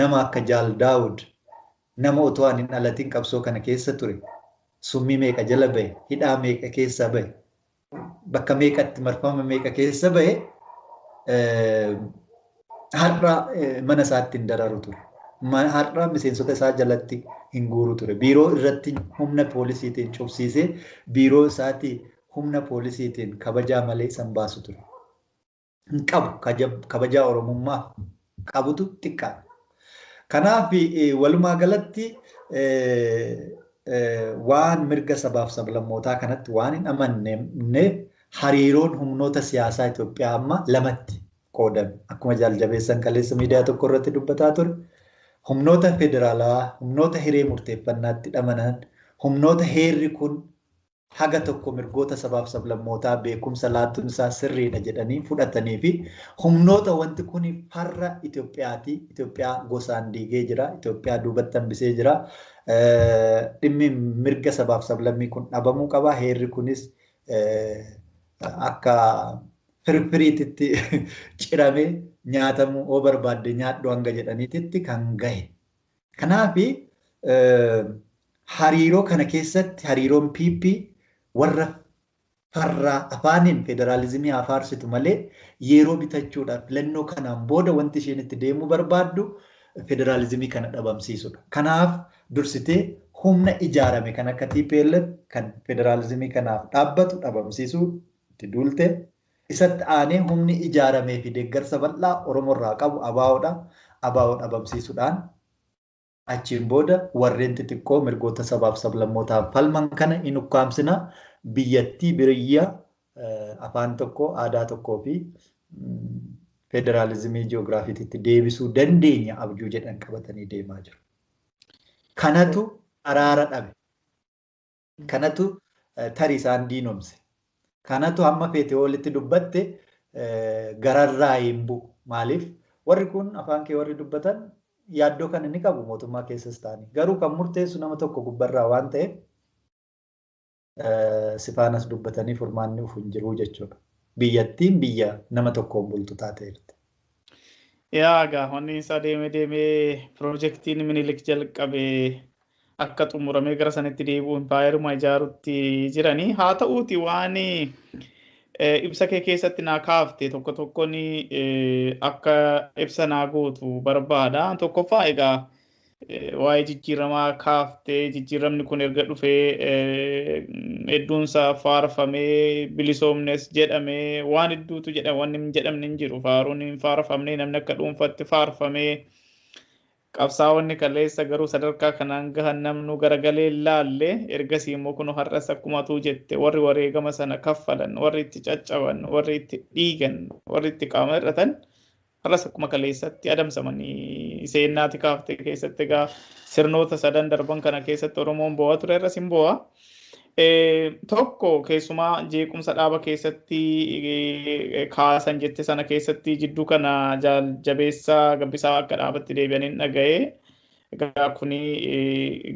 nama akka Jaal Daawud nama otoo ani hin dhalatin qabsoo kana keessa ture. Summii meeqa jala bahe, hidhaa meeqa keessa bahe, bakka meeqatti marfama meeqa keessa bahe har'a mana isaatti hin dararu ture. Har'a miseensota isaa jalatti hin guuru ture. Biiroo irratti humna poolisiitiin cubsiisee biiroo isaatii humna poolisiitiin kabajaa malee isan baasu ture. Hin qabu kabajaa Oromummaa qabutu xiqqaadha. Kanaaf walumaa galatti waan mirga sabaaf sablammootaa kanatti waan hin amanneef hariiroon humnoota siyaasaa Itoophiyaa amma lamatti qoodame. Akkuma jaaljabeessan kaleessa miidiyaa tokko irratti dubbataa ture. Humnoota federaalaa, humnoota hiree murteeffannaatti dhamanan, humnoota heerri kun haga tokko mirgoota sabaaf sablammootaa beekumsa laattuun isaa sirriidha jedhanii fudhatanii fi humnoota wanti kun farra Itoophiyaati. Itoophiyaa gosaan diigee jira. Itoophiyaa duubatti hambisee jira. Dhimmi mirga sabaaf sablammii kun dhabamuu qaba. Heerri kunis akka firfiriititti ciramee nyaatamuu oo barbaadde nyaadhu hanga jedhaniititti kan gahe. Kanaaf hariiroo kana keessatti hariiroon PP warra farraa afaaniin federaalizimii afaarsitu malee yeroo bitachuudhaaf filannoo kanaan booda wanti isheen itti deemuu barbaaddu federaalizimii kana dhabamsiisudha. Kanaaf dursitee humna ijaarame kan akka TPLF kan federaalizimii kanaaf dhaabbatu dhabamsiisuu itti duulte. Isatti aanee humni ijaaramee fi deeggarsa bal'aa Oromoorraa qabu ABO'dha. ABO dhabamsiisuudhaan achiin booda warreen xixiqqoo mirgoota sabaaf sablammootaaf falman kana hin ukkaamsina. Biyyattii biyya afaan tokko, aadaa tokkoo fi federaalizimii ji'oogiraafiitti deebisuu dandeenya abjuu jedhan qabatanii deemaa jiru. Kanatu araara dhabe. Kanatu tarii isaan diinomse. Kanatu hamma feete walitti dubbatte gararraa hin bu'u. Maaliif? Warri kun afaan kee warri dubbatan yaaddoo kan inni qabu mootummaa keessas ta'anii. Garuu kan murteessu nama tokko gubbarraa waan ta'eef sifaanas dubbatanii furmaanni dhufu hin jiru jechuudha. Biyyattiin biyya nama tokkoon bultu taateerti. Yaa egaa wanni isaa deemee deemee piroojeektiin Minilik jalqabee akka xumuramee gara sanatti deebi'u impaayeruma ijaarutti jiranii. Haa ta'uuti waan ibsa kee keessatti naa kaafte tokko tokkoon akka ibsa naa gootu barbaada. Tokkoffaa egaa waa'ee jijjiiramaa kaaftee jijjiiramni kun erga dhufee hedduunsaa faarfamee bilisoomnes jedhamee waan hedduutu jedhama wanni hin jedhamne hin jiru faaruun hin faarfamne namni akka dhuunfatti faarfamee qabsaa'onni kaleessa garuu sadarkaa kanaan gahan namnu garagalee laalle ergasii immoo kun har'as akkuma atuu jette warri wareegama sana kaffalan warri itti caccaban warri itti dhiigan warri itti qaama hir'atan har'as akkuma kaleessatti adamsamanii seenaati kaafte keessatti egaa sirnoota sadan darban kana keessatti Oromoon bo'aa ture irras hin bo'aa. Tokko keessumaa jeequmsa dhaaba keessatti kaasan jette sana keessatti jidduu kana jabeessaa Gabbisaa akka dhaabatti deebi'aniin dhaga'ee. Egaa kuni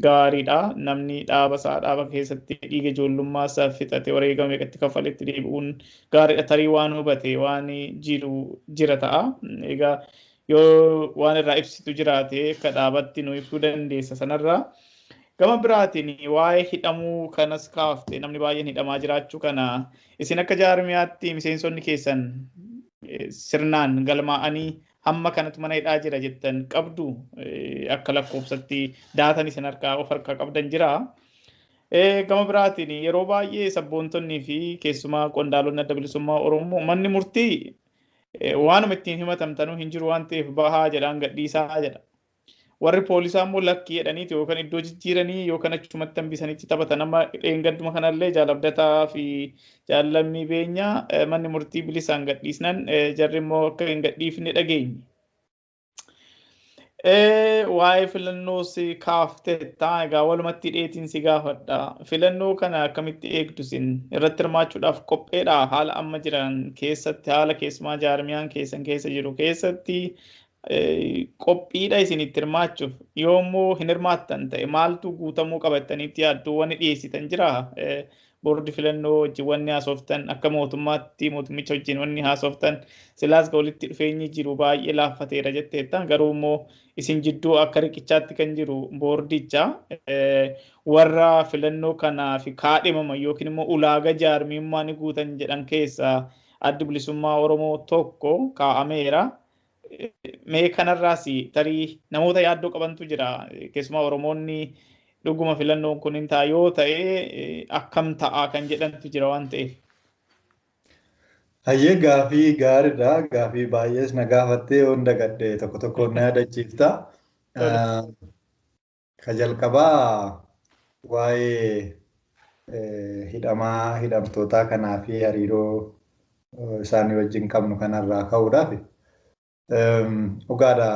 gaariidha. Namni dhaaba isaa dhaaba keessatti dhiiga ijoollummaa isaa fixate wareegama meeqatti kaffaletti deebi'uun gaariidha. Tarii waan hubate waan jiru jira ta'a. Egaa yoo waan irraa ibsitu jiraate akka dhaabatti nu ibsuu dandeessa sanarraa. Gama biraatiin waa'ee hidhamuu kanas kaafte namni baay'een hidhamaa jiraachuu kana isin akka jaarmiyaatti miseensonni keessan sirnaan galmaa'anii hamma kanatu mana hidhaa jira jettan qabdu akka lakkoofsatti daatan isin harkaa of harkaa qabdan jira. Gama biraatiin yeroo baay'ee sabboontonnii fi keessumaa qondaalonni adda bilisummaa Oromoo manni murtii waanuma ittiin himatamtanuu hin jiru waan ta'eef bahaa jedhaan gadhiisaa jedha. Warri poolisaa immoo lakkii jedhaniiti yookaan iddoo jijjiiranii yookaan achumatti hambisanitti taphatan. Amma dheengadduma kanallee Jaalabdataa fi Jaallammii Beenyaa manni murtii bilisaan gadhiisnan jarri immoo akka hin gadhiifne dhageenye. Waa'ee filannoo si kaaftetta egaa walumatti dheetiin si gaafadha. Filannoo kana akkamitti eegdu isin irratti hirmaachuudhaaf qopheedha haala amma jiran keessatti haala keessumaa jaarmiyaan keessan keessa jiru keessatti qophiidha isin itti hirmaachuuf yoommoo hin hirmaattan ta'e maaltu guutamuu qabattaniitti yaadduu wanni dhiyeessitan jira. Boordi filannoo wajjin wanni haasoftan akka mootummaatti mootummicha wajjin wanni haasoftan silaas walitti dhufeenyi jiru baay'ee laaffateera jetteetta garuu immoo isin jidduu akka riqichaatti kan jiru boordicha warra filannoo kanaaf kaadhimaman yookiin immoo ulaagaa jaarmiyummaa ni guutan jedhan keessaa addi bilisummaa Oromoo tokko kaa'ameera. Mee kanarraas tarii namoota yaaddoo qabantu jira keessumaa Oromoonni dhuguma filannoon kun hin ta'a yoo ta'e akkam ta'a kan jedhantu jira waan ta'eef. Hayyee gaafii gaariidha. Gaafii baay'ees na gaafattee yoon dagadhe tokko tokkoon na yaadachiifta. Ka jalqabaa waa'ee hidhamaa hidhamtootaa kanaa fi hariiroo isaanii wajjin qabnu kanarraa ka'uudhaaf dhugaadha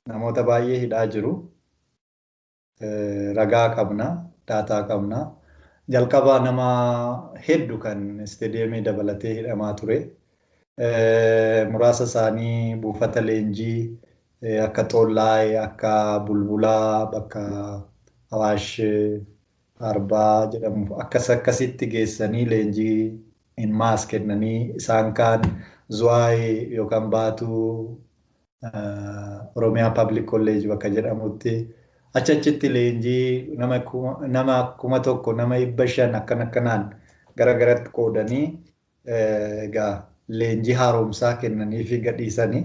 namoota baay'ee hidhaa jiru. Ragaa qabna, daataa qabna. Jalqabaa nama hedduu kan isteediyeemii dabalatee hidhamaa ture. Muraasa isaanii buufata leenjii akka Xoollaayee, akka Bulbulaa, bakka Awaash Arbaa jedhamu akkas akkasitti geessanii leenjii in maas kennanii isaan kaan Zuwaayee yookaan Baatuu Oromiyaa Public College bakka jedhamutti achi achitti leenjii nama 1000 nama 500 akkan akkanaan gara garatti qoodanii egaa leenjii haaromsaa kennanii fi gadhiisanii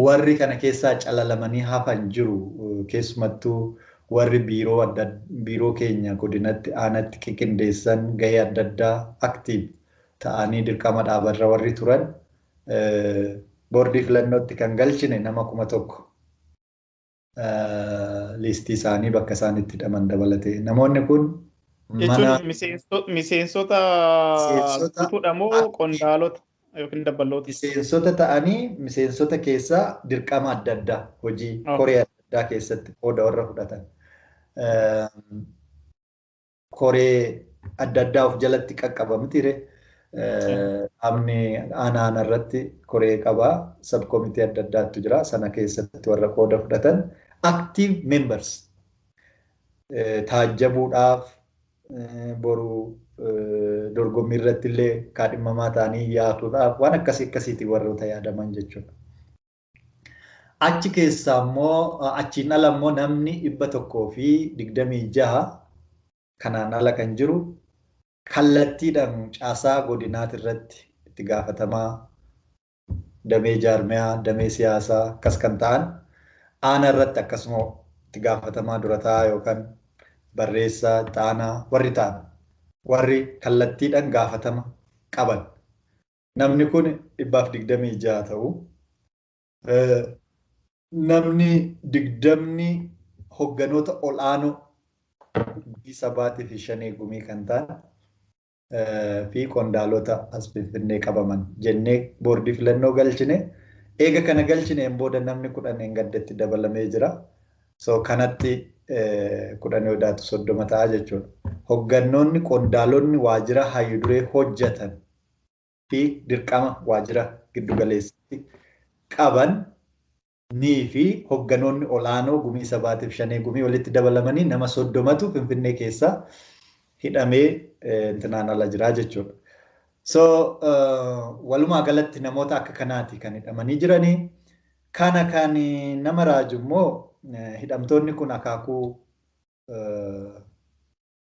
warri kana keessaa calalamanii hafan jiru keessumattuu warri biiroo keenya godinatti aanatti qiqindeessan gahee adda addaa aktiiv ta'anii dirqama dhaabarra warri turan boordii filannootti kan galchine nama 1000 liistii isaanii bakka isaan itti hidhaman dabalatee namoonni kun jechuun miseensota guutuudha moo qondaalota yookiin dabballoota? Miseensota ta'anii miseensota keessaa dirqama adda addaa hojii koree adda addaa keessatti qooda warra fudhatan. Koree adda addaa of jalatti qaqqabamtire. Amni aanaan irratti koree qabaa sabkomitii adda addaatu jira sana keessatti warra qooda fudhatan active members taajjabuudhaaf boru dorgommii irratti illee kaadhimamaa ta'anii yaatuudhaaf waan akkasii akkasiitiin warroota yaadaman jechuudha. Achi keessaa immoo achiin ala immoo namni 126 kanaan ala kan jiru kallattiidhaan caasaa godinaati irratti itti gaafatamaa damee jaarmiyaa, damee siyaasaa akkas kan ta'an aana irratti akkasuma itti gaafatamaa durataa yookaan barreessaa, xaanaa warri ta'an warri kallattiidhaan gaafatama qaban. Namni kun 126 ta'u. Namni 20 hogganoota ol'aanoo gumii sabaatii fi shanee gumii kan ta'an fi qondaalota as Finfinnee qabaman jennee boordii filannoo galchine. Eega kana galchineen booda namni 10 gaddatti dabalamee jira. So kanatti 10 yoo daatu 30 ta'a jechuudha. Hoggannoonni qondaalonni waajjira hayyuduree hojjetan fi dirqama waajjira giddugaleessatti qaban nii fi hogganoonni olaanoo gumii sabaatiif shanee gumii walitti dabalamanii nama 30tu Finfinnee keessa hidhamee intinaan ala jira jechuudha. So walumaa galatti namoota akka kanaati kan hidhamanii jiranii. Kana kan nama raaju immoo hidhamtoonni kun akaakuu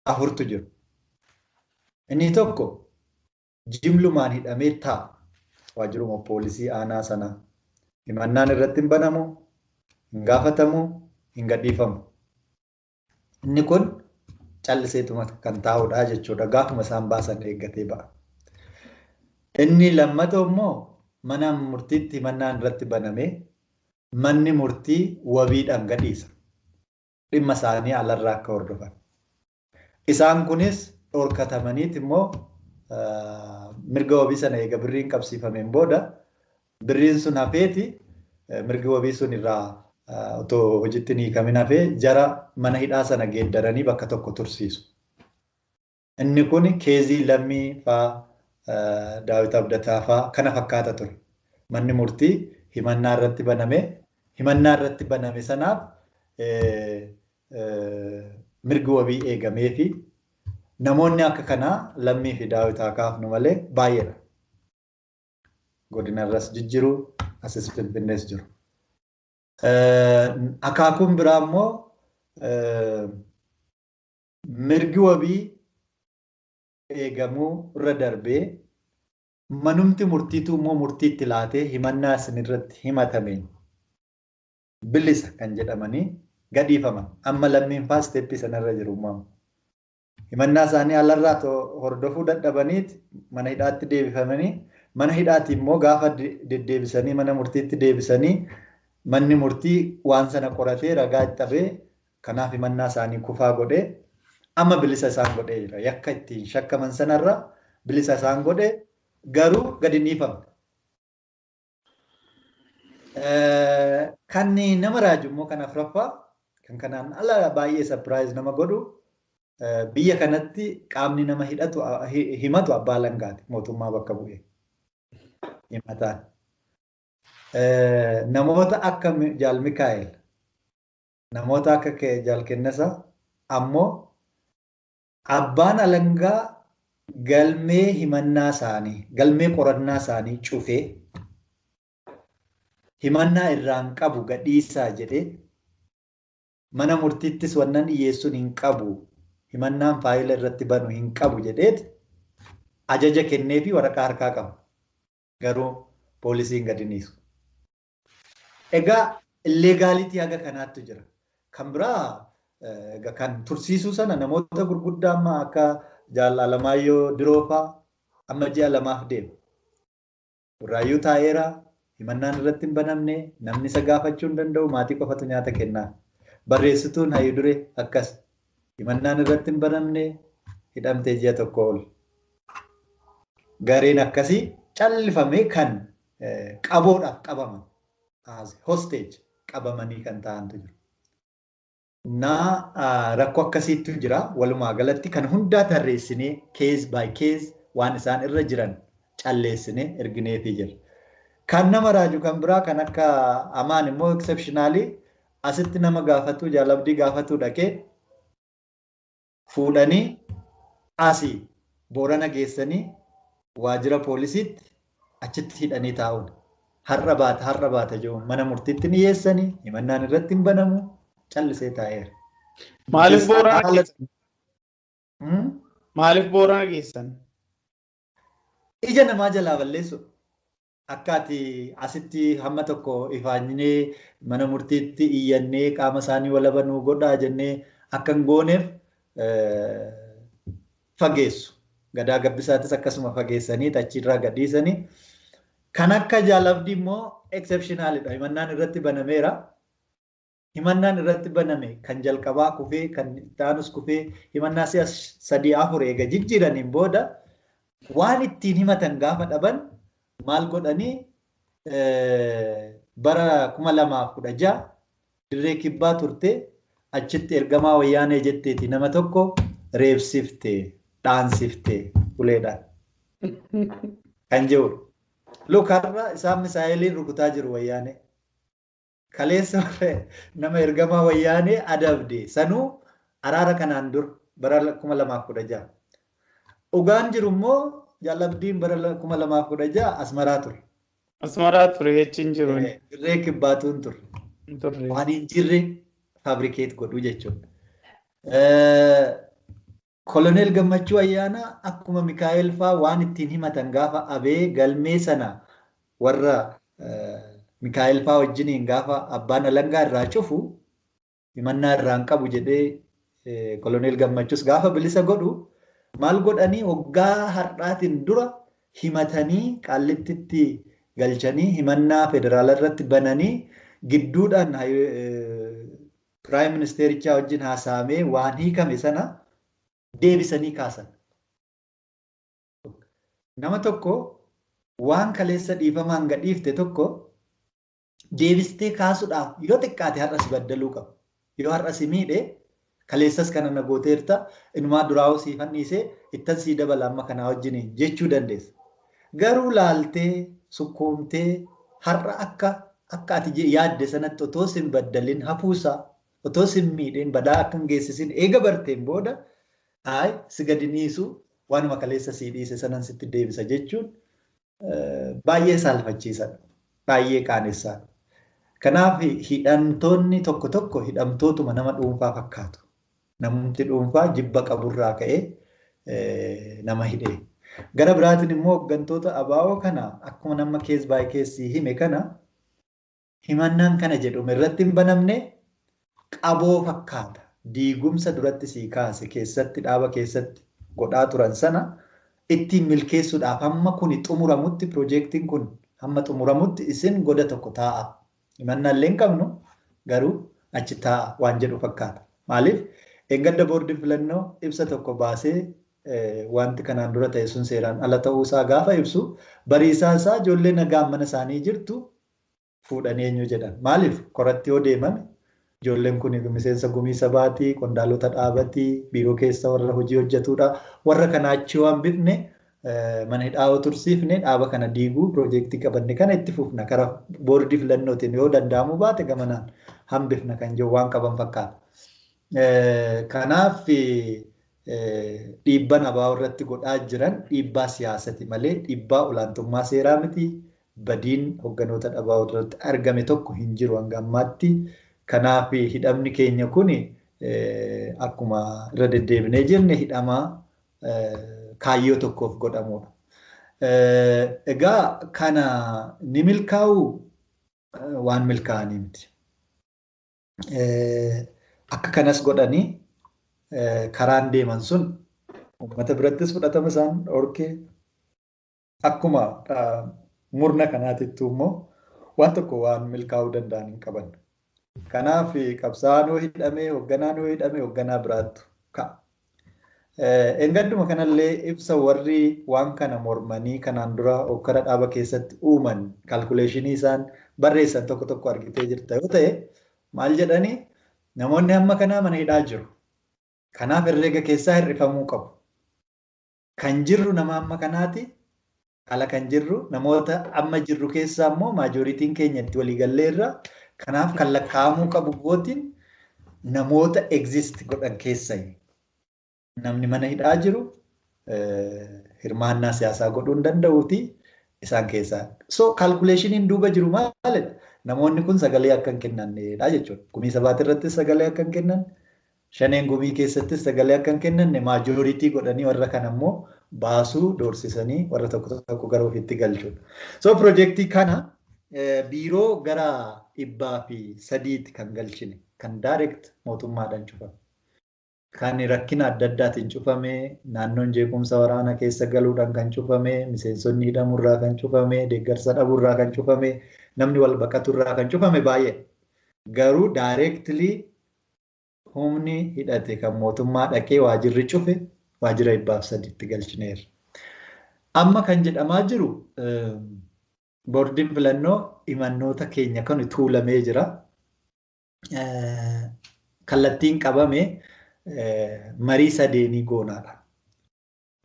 4tu jiru. Inni tokko jimlumaan hidhamee taa'a. Waajjiruma poolisii aanaa sanaa. Himannaan irratti hin banamu, hin gaafatamu, hin gadhiifamu. Inni kun calliseetuma kan taa'udha jechuudha. Gaafuma isaan baasan eeggatee ba'a. Inni lammatoo immoo mana murtiitti himannaan irratti banamee manni murtii wabiidhaan gadhiisa. Dhimma isaanii alarraa akka hordofan. Isaan kunis dhorkatamaniit immoo mirga wabii sana eega birriin qabsiifameen booda birriin sun hafeeti mirgi wabii sun irraa otoo hojiitti hin hiikamin hafee jara mana hidhaa sana geeddaranii bakka tokko tursiisu. Inni kun keezii Lammii faa Daawit Abdataa faa kana fakkaata ture. Manni murtii himannaa irratti baname himannaa irratti baname sanaaf mirgi wabii eegamee fi namoonni akka kanaa Lammii fi Daawit haa kaafnu malee baay'eedha. Godinarras jijjiru, asis Finfinnees jiru. Akaakuun biraa immoo mirgi wabii eegamuu irra darbee manumti murtiitu immoo murtiitti laatee himannaa isin irratti himatameen bilisa kan jedhamanii gadhiifaman. Amma Lammiin faa isteeppii sanarra jiru uumamu. Himannaa isaanii alarraa hordofuu dadhabaniit mana hidhaatti deebifamanii mana hidhaatti immoo gaafa deddeebisanii mana murtiitti deebisanii manni murtii waan sana qoratee ragaa itti dhabee kanaaf himannaa isaanii kufaa godhee amma bilisa isaan godhee jira. Yakka ittiin shakkaman sanarra bilisa isaan godhee garuu gadi hin dhiifamne. Kan nama raaju immoo kan afuraffaa kan kanaan ala baay'ee surprise nama godhu biyya kanatti qaamni nama hidhatu himatu abbaa alangaati mootummaa bakka bu'ee himataan. Namoota akka Jaal Mikaa'el namoota akka Jaal Kennasaa ammoo abbaan alangaa galmee himannaa isaanii galmee qorannaa isaanii cufee himannaa irraan qabu gadhiisaa jedhee mana murtiittis wannan dhiyyeessuun hin qabu himannaan faayila irratti banu hin qabu jedheet ajaja kennee fi waraqaa harkaa qaba. Garuu poolisiin gadi dhiisu. Egaa illeegaalitii haga kanaatti jira. Kan biraa kan tursiisuu sana namoota gurguddaa amma akka Jaal Alamaayyoo Diroo faa amma ji'a 2 deema. Burraayyuu taa'eera himannaan irratti hin banamne namni isa gaafachuu hin danda'u maatii qofatu nyaata kennaa. Barreessituun hayyuduree akkas himannaan irratti hin banamne hidhamtee ji'a 1 ol. Gareen akkasii callifamee kan qaboodhaaf qabaman hostage qabamanii kan ta'antu jiru. Naa rakkoo akkasiitu jira. Walumaa galatti kan hundaa tarreessinee case by case waan isaan irra jiran calleessinee ergineefii jira. Kan nama raaju kan biraa kan akka Amaan immoo exceptionally asitti nama gaafatu Jaalabdii gaafatu dhaqee fuudhanii asii Boorana geessanii waajjira poolisiitti achitti hidhanii taa'uun har'a baata jiru mana murtiitti ni dhiyeessanii himannaan irratti hin banamu callisee taa'eera. Maaliif Boorana geessan? Maaliif Boorana geessan? Ija namaa jalaa balleessu. Akka ati asitti hamma tokko ifaanyinee mana murtiitti iyyannee qaama isaanii walabanuu godhaa jennee akka hin gooneef fageessu. Gadaa Gabbisaatis akkasuma fageessanii achirraa gadhiisanii. Kan akka Jaalabdii immoo exceptionalidha. Himannaan irratti banameera. Himannaan irratti baname kan jalqabaa kufee kan itti aanus kufee himannaa si'a 3 4 eega jijjiiraniin booda waan ittiin himatan gaafa dhaban maal godhanii bara 2016 dirree kibbaa turte Achitti ergamaa wayyaanee jetteeti nama tokko reebsifte, dhaansifte uleedhaan. Kan jiru. Look, har'a isaan misaayiliin rukutaa jiru wayyaanee. Kaleessa nama ergamaa wayyaanee adabde sanuu araara kanaan dura bara 2016. Dhugaan jiru immoo Jaalabdiin bara 2016 Asmaraa ture. Asmaraa ture jechuun jiru. Dirree kibbaatuun ture. Waan hin jirre fabrikeet godhuu jechuudha. Koloneel Gammachuu Ayyaanaa akkuma Mikaa'el fa'aa waan ittiin himatan gaafa abee galmee sana warra Mikaa'el fa'aa wajjiniin gaafa abbaan alangaa irraa cufu himannaa irraa hin qabu jedhee Koloneel Gammachuus gaafa bilisa godhu maal godhanii waggaa har'aatiin dura himatanii Qaallittitti galchanii himannaa federaala irratti bananii gidduudhaan piraayim ministeerichaa wajjin haasa'amee waan hiikame sana deebisanii kaasan. Nama tokko waan kaleessa dhiifamaan gadhiifte tokko deebistee kaasuudhaaf yoo xiqqaate har'a si baddaluu qaba. Yoo har'a si miidhe kaleessas kana na gooteerta inumaa duraa'uu sii fanniisee ittan sii dabala amma kanaa wajjiniin jechuu dandeessa. Garuu laaltee sukkuumtee har'a akka ati yaadde sanatti otoo sin baddalin hafuusaa otoo sin miidheen badaa akka hin geessisin eega barteen booda haay si gadi dhiisu waanuma kaleessa sii dhiise sanan sitti deebisa jechuun baay'ee saalfachiisadha. Baay'ee qaanessadha. Kanaaf hidhamtoonni tokko tokko hidhamtootuma nama dhuunfaa fakkaatu. Namni dhuunfaa jibba qaburraa ka'ee nama hidhee. Gara biraatiin immoo hooggantoota ABO kana akkuma nama kees baay'ee keessi hime kana himannaan kana jedhume irratti hin banamne qaboo fakkaata. Diigumsa duratti sii kaase keessatti dhaaba keessatti godhaa turan sana ittiin milkeessuudhaaf hamma kuni xumuramutti piroojeektiin kun hamma xumuramutti isin goda tokko taa'a. Himannaa illee hin qabnu garuu achi taa'a waan jedhu fakkaata. Maaliif eeggadda boordiin filannoo ibsa tokko baasee wanti kanaan dura ta'e sun seeraan ala ta'uusaa gaafa ibsu bariisaa isaa ijoollee nagaan mana isaanii jirtu fuudhanii eenyu jedhan. Maaliif koratti yoo deemame ijoolleen kun miseensa gumii sabaatii, qondaalota dhaabatii, biiroo keessa warra hojii hojjetudha. Warra kana achi waan bifne mana hidhaa yoo tursiifne dhaaba kana diiguu piroojeektii qabanne kana itti fufna. Karaa boordii filannootiin yoo danda'amu baate gamanaan hambifna kan jiru waan qaban fakkaata. Kanaaf dhiibban ABO irratti godhaa jiran dhiibbaa siyaasati malee dhiibbaa olaantummaa seeraa miti. Badiin hoogganoota ABO irratti argame tokko hin jiru hanga ammaatti. Kanaaf hidhamni keenya kun akkuma irra deddeebinee jirne hidhamaa kaayyoo tokkoof godhamudha. Egaa kana ni milkaa'u waan milkaa'anii miti. Akka kanas godhanii karaan deeman sun uummata birattis fudhatama isaan dhorkee akkuma murna kanaatittuu immoo waan tokko waan milkaa'uu danda'an hin qaban. Kanaaf qabsaa'aan yoo hidhame, hoogganaan yoo hidhame, hoogganaa biraattu ka'a. Engadduma kanallee ibsa warri waan kana mormanii kanaan dura hokkara dhaaba keessatti uuman kaalkuleeshinii isaan barreessan tokko tokko argitee jirta yoo ta'e maal jedhanii namoonni hamma kanaa mana hidhaa jiru. Kanaaf herreega keessaa hir'ifamuu qabu. Kan jirru nama hamma kanaati. Ala kan jirru namoota amma jirru keessaa immoo maajooritiin keenya itti waliigalleerra. Kanaaf kan lakkaa'amuu qabu gootiin namoota exist godhan keessaa namni mana hidhaa jiru hirmaannaa siyaasaa godhuu hin danda'uuti isaan keessaa. So kaalkuleeshiniin duuba jiru maalidha? Namoonni kun sagalee akka hin kennannedha jechuudha. Gumii sabaati irrattis sagalee akka hin kennan, shaneen gumii keessattis sagalee akka hin kennanne maajooritii godhanii warra kana immoo baasuu doorsisanii warra tokko tokko gara ofiitti galchuudha. So piroojeektii kana biiroo gara 303 kan galchine kan direct mootummaadhaan cufame. Kan rakkina adda addaatiin cufame, naannoon jeequmsa waraanaa keessa galuudhaan kan cufame, miseensonni hidhamurraa kan cufame, deeggarsa dhabuurraa kan cufame, namni wal baqaturraa kan cufame baay'ee. Garuu directly humni hidhate kan mootummaa dhaqee waajirri cufe waajjira 303tti galchineerra. Amma kan jedhamaa jiru boordiin filannoo himannoota keenya kan tuulamee jira. Kallattiin qabame marii sadeenii goonaadha.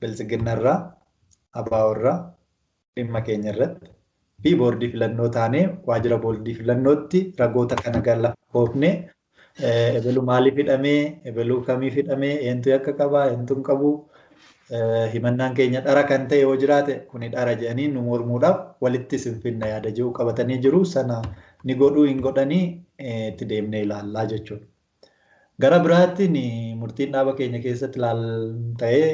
Biltsiginnarraa, ABO'rraa, dhimma keenya irratti fi boordii filannoo taanee waajjira boordii filannootti ragoota kana gara koofnee ebeluu maaliif hidhamee, ebeluu kamiif hidhamee, eentu yakka qabaa, eentu hin qabu, himannaan keenya dhara kan ta'e yoo jiraate kuni dhara jedhanii nu mormuudhaaf walitti isin finna yaada jiru qabatanii jiru. Sana ni godhuu hin godhanii itti deemnee ilaallaa jechuudha. Gara biraatiin murtiin dhaaba keenya keessatti ilaal ta'ee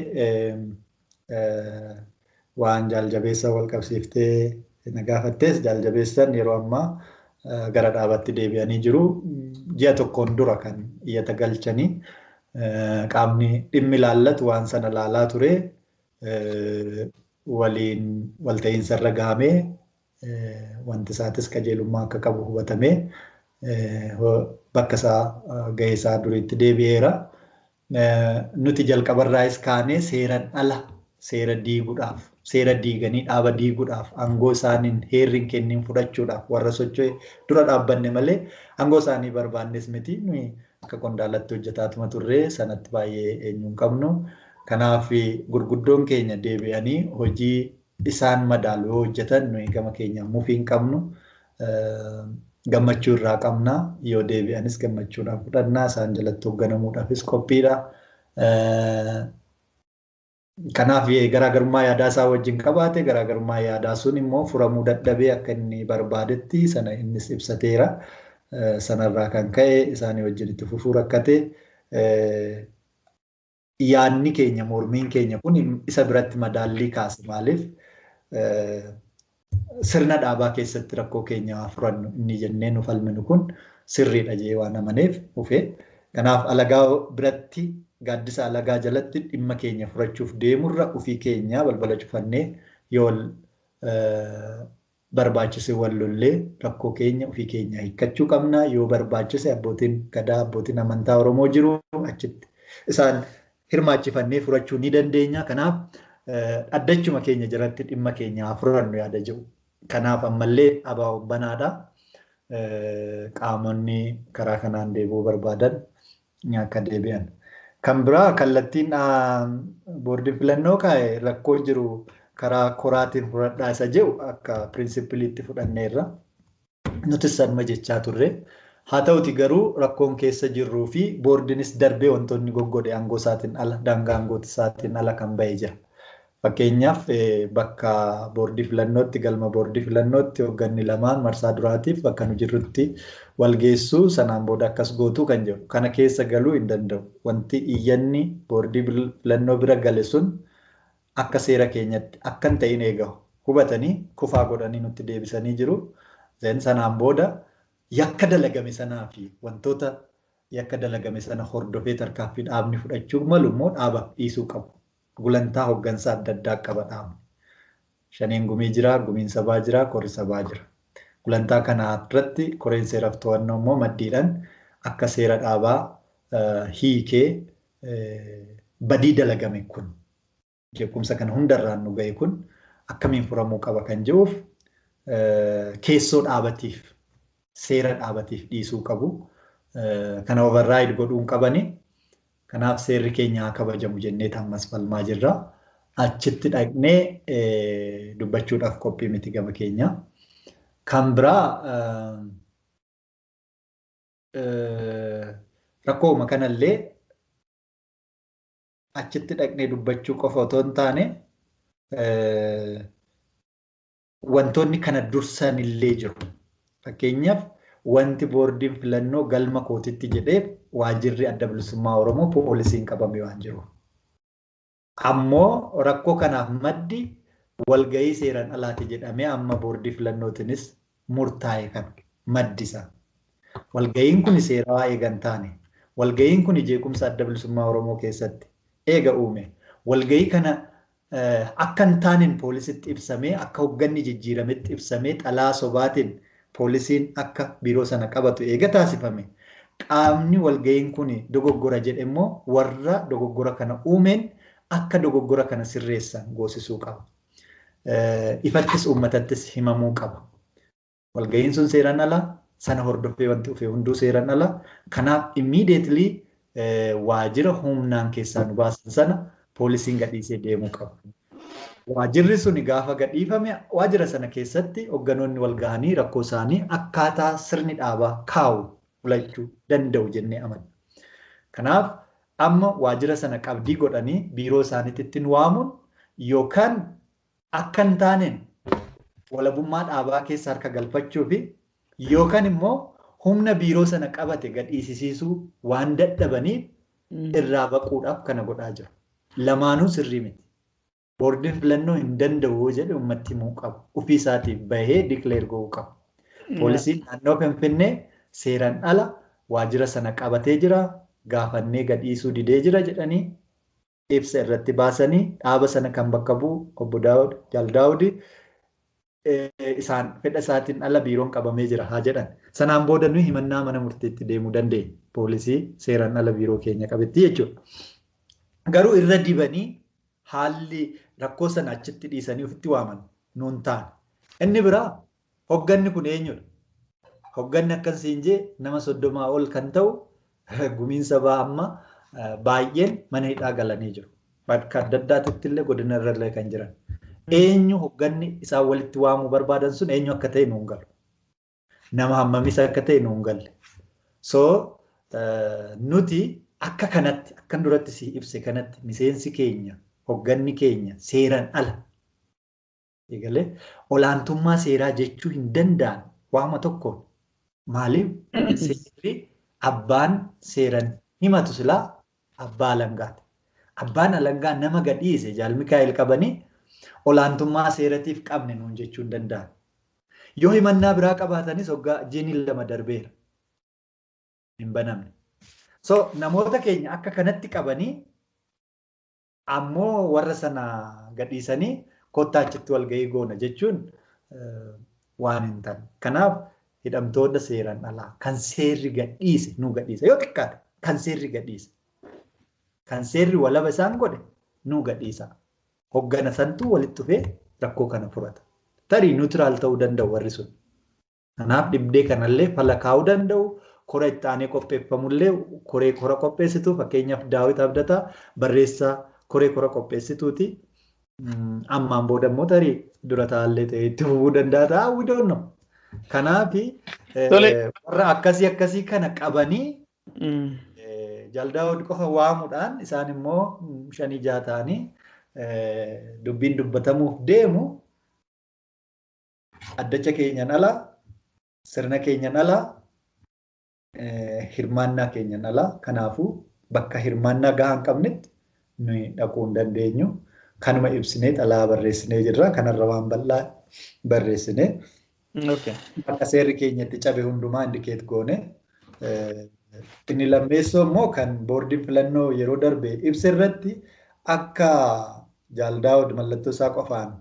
waan jaaljabeessa wal qabsiiftee na gaafattees jaaljabeessan yeroo ammaa gara dhaabatti deebi'anii jiru. Ji'a tokkoon dura kan iyyata galchanii qaamni dhimmi ilaallatu waan sana laalaa ture waliin walta'iinsa irra gahamee wanti isaatis qajeelummaa akka qabu hubatamee bakka isaa gahee isaa duriitti deebi'eera. Nuti jalqabarraayis kaanee seeraan ala seera diiguudhaaf, seera diiganii dhaaba diiguudhaaf, aangoo isaaniin heerri hin kennin fudhachuudhaaf warra socho'e dura dhaabbanne malee aangoo isaanii barbaannes miti. Nuyi akka qondaalatti hojjetaatuma turre sanatti baay'ee eenyuun qabnu. Kanaaf gurguddoon keenya deebi'anii hojii isaan madaalu yoo hojjetan nuyi gama keenya mufii hin qabnu. Gammachuu irraa qabna. Yoo deebi'anis gammachuudhaan fudhannaa. Isaan jalatti hoogganamuudhaafis qophiidha. Kanaaf garaagarummaa yaadaa isaa wajjin qabaate garaagarummaa yaadaa sun immoo furamuu dadhabee akka inni barbaadetti sana innis ibsateera. Sanarraa kan ka'e isaanii wajjin itti fufuu rakkate. Yaadni keenya mormiin keenya kun isa biratti madaallii kaase maaliif sirna dhaabaa keessatti rakkoo keenya furannu inni jennee nu falminu kun sirriidha jee waan amaneef dhufe. Kanaaf alagaa biratti gaaddisa alagaa jalatti dhimma keenya furachuuf deemurra ofii keenya balbala cufannee yoo barbaachise wal lollee rakkoo keenya ofii keenya hiikkachuu qabna. Yoo barbaachise abbootiin gadaa abbootiin amantaa Oromoo jiru achitti isaan hirmaachifannee furachuu ni dandeenya. Kanaaf addachuma keenya jalatti dhimma keenya furannu yaada jiru. Kanaaf ammallee ABO banaadha. Qaamonni karaa kanaan deebi'uu barbaadan akka deebi'an. Kan biraa kallattiin boordii filannoo kaa'e rakkoo jiru karaa koraatiin fudhadhaa isa jedhu akka pirinsipiliitti fudhanneerra. Nutis sanuma jechaa turre. Haa ta'uti garuu rakkoon keessa jirruu fi boordiinis darbee wantoonni goggodhe aangoo isaatiin ala daangaa aangoo isaatiin ala kan ba'ee jira. Fakkeenyaaf bakka boordii filannootti galma boordii filannootti hoogganni lamaan marsaa duraatiif bakka nu jirrutti wal geessuu sanaan booda akkas gootuu kan jedhu kana keessa galuu hin danda'u. Wanti iyyanni boordii filannoo bira gale sun akka seera keenyatti akka hin ta'in eegamu hubatanii kufaa godhanii nutti deebisanii jiru. Sanaan booda yakka dalagame sanaa fi wantoota yakka dalagame sana hordofee tarkaanfii dhaabni fudhachuu malu immoo dhaaba dhiisuu qabu. Gulantaa hooggansaa adda addaa qaba dhaabni. Shaneen gumii jira, gumiin sabaa jira, korri sabaa jira. Gulantaa kana irratti koreen seeraaf to'annoo immoo maddiidhaan akka seera dhaabaa hiikee badii dalagame kun jeequmsa kana hundarraan nu ga'e kun akkamiin furamuu qaba kan jedhuuf keessoo dhaabatiif seera dhaabatiif dhiisuu qabu. Kana override godhuun qabani. Kanaaf seerri keenya haa kabajamu jennee ammas falmaa jirra. Achitti dhaqnee dubbachuudhaaf qophii miti gama keenya. Kan biraa rakkooma kanallee achitti dhaqnee dubbachuu qofa otoo hin taane wantoonni kana dursanillee jiru. Fakkeenyaaf wanti boordiin filannoo galma kootitti jedhee waajjirri adda bilisummaa Oromoo poolisiin qabame waan jiru. Ammoo rakkoo kanaaf maddi walgahii seeraan alaati jedhamee amma boordii filannootiinis murtaa'e kan maddisa. Walgahiin kun seerawaa eegan taane, walgahiin kun jeequmsa adda bilisummaa Oromoo keessatti eega uume. Walgahii kana akka hin taaneen poolisitti ibsamee akka hoogganni jijjiirametti ibsamee xalaa sobaatiin poolisiin akka biiroo sana qabatu eega taasifame. Qaamni walgahiin kun dogoggora jedhe immoo warra dogoggora kana uumeen akka dogoggora kana sirreessan goosisuu qaba. Ifattis uummatattis himamuu qaba. Walgahiin sun seeraan ala, Sana hordofee wanti dhufe hunduu seeraan ala. Kanaaf immediately waajjira humnaan keessaa nu baasan sana poolisiin gadhiisee deemuu qaba. Waajjirri suni gaafa gadhiifame waajjira sana keessatti hogganoonni wal gahanii rakkoo isaanii akkaataa sirni dhaabaa kaa'u filachuu danda'u jennee amanna. Kanaaf amma waajjira sana qabdii godhanii biiroo isaaniitti ittiin waamuun yookaan akka hin taaneen walabummaa dhaabaa keessa harka galfachuu fi yookaan immoo humna biiroo sana qabate gadhiisisiisuu waan dadhabaniif irraa baquudhaaf kana godhaa jiru. Lamaanuu sirrii miti. Boordiin filannoo hin danda'u jedhe uummatti himuu qabu. Ofii isaatiif bahee dikleer go'uu qaba. Poolisiin naannoo Finfinnee seeraan ala waajjira sana qabatee jira. Gaafannee gadhiisuu didee jira jedhanii ibsa irratti baasanii dhaaba sana kan bakka bu'u obbo Daawud Jaal Daawud isaan fedha isaatiin ala biiroon qabamee jira haa jedhan. Sanaan booda nuyi himannaa mana murtiitti deemuu dandeenya. Poolisii seeraan ala biiroo keenya qabetti jechuudha. Garuu irra dibanii haalli rakkoo sana achitti dhiisanii ofitti waaman nuun taane. Inni biraa hogganni kun eenyudha? Hogganni akkasiin jee nama 30 ol kan ta'u gumiin sabaa amma baay'een mana hidhaa galanii jiru. Bakka adda addaatitti illee godina irra illee kan jiran. Eenyu hogganni isaan walitti waamuu barbaadan sun eenyu akka ta'e nuun galu. Nama hammamis akka ta'e nuun galle. So nuti akka kanatti akkan duratti si ibse kanatti miseensi keenya hogganni keenya seeraan ala. Egalee olaantummaa seeraa jechuu hin danda'an waama tokkoon. Maaliif seerri abbaan seeran himatu silaa abbaa alangaati. Abbaan alangaa nama gadhiise Jaal Mikaa'el qabanii olaantummaa seeratiif qabne nuun jechuu hin danda'an. Yoo himannaa biraa qabaatanis hoggaa jiini 2 darbeera. Hin banamne. So namoota keenya akka kanatti qabanii ammoo warra sana gadhiisanii kottaa achitti walgahii goona jechuun waan hin taane. Kanaaf hidhamtoota seeraan alaa kan seerri gadhiise nu gadhiise yoo xiqqaate kan seerri gadhiise kan seerri walaba isaan godhe nu gadhiisa. Hoggana santuu walitti dhufee rakkoo kana furata. Tarii niwutiraal ta'uu danda'u warri sun. Kanaaf dhibdee kanallee fala kaa'uu danda'u. Kora itti aanee qopheeffamullee koree kora qopheessitu fakkeenyaaf Daawit Abdataa barreessaa koree kora qopheessituuti. Ammaan booda immoo tarii dura taa'allee ta'ee itti fufuu danda'a ta'a we don't know. Kanaaf warra akkasii akkasii kana qabanii Jaal Daawud qofa waamuudhaan isaan immoo 5 6 ta'anii dubbiin dubbatamuuf deemu addacha keenyan ala sirna keenyan ala hirmaannaa keenyan ala. Kanaafuu bakka hirmaannaa gahaa hin qabnetti nuyi dhaquu hin dandeenyu. Kanuma ibsinee xalaa barreessinee jirra. Kanarra waan bal'aa barreessinee bakka seerri keenya itti cabe hundumaa indikeet goone. Inni lammeessoo immoo kan boordiin filannoo yeroo darbe ibsa irratti akka Jaal Daawud mallattoo isaa qofaan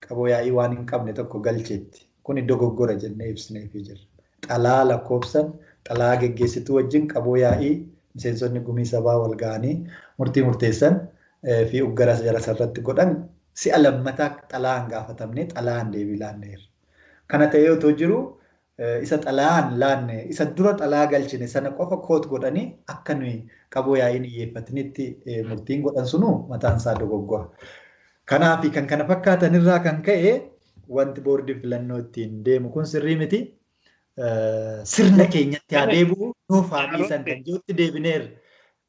qaboo yaa'ii waan hin qabne tokko galcheetti. Kun dogoggora jennee ibsineefii jirra. Xalaa lakkoofsan xalaa geggeessituu wajjin qaboo yaa'ii miseensonni gumii sabaa wal ga'anii murtii murteessan fi uggara jara irratti godhan si'a lammataa xalaan gaafatamne xalaan deebii laanneerra. Kana ta'ee otoo jiru isa xalaan laanne isa dura xalaa galchine sana qofa koot godhanii akka nuyi qaboo yaa'iin xiyyeeffatinitti murtiin godhan sunuu mataan isaa dogoggora. Kanaaf kan kana fakkaatan irraa kan ka'e wanti boordii filannoo ittiin deemu kun sirrii miti. Sirna keenyatti haa deebi'u nuuf haa dhiisan kan jirutti deebineerra.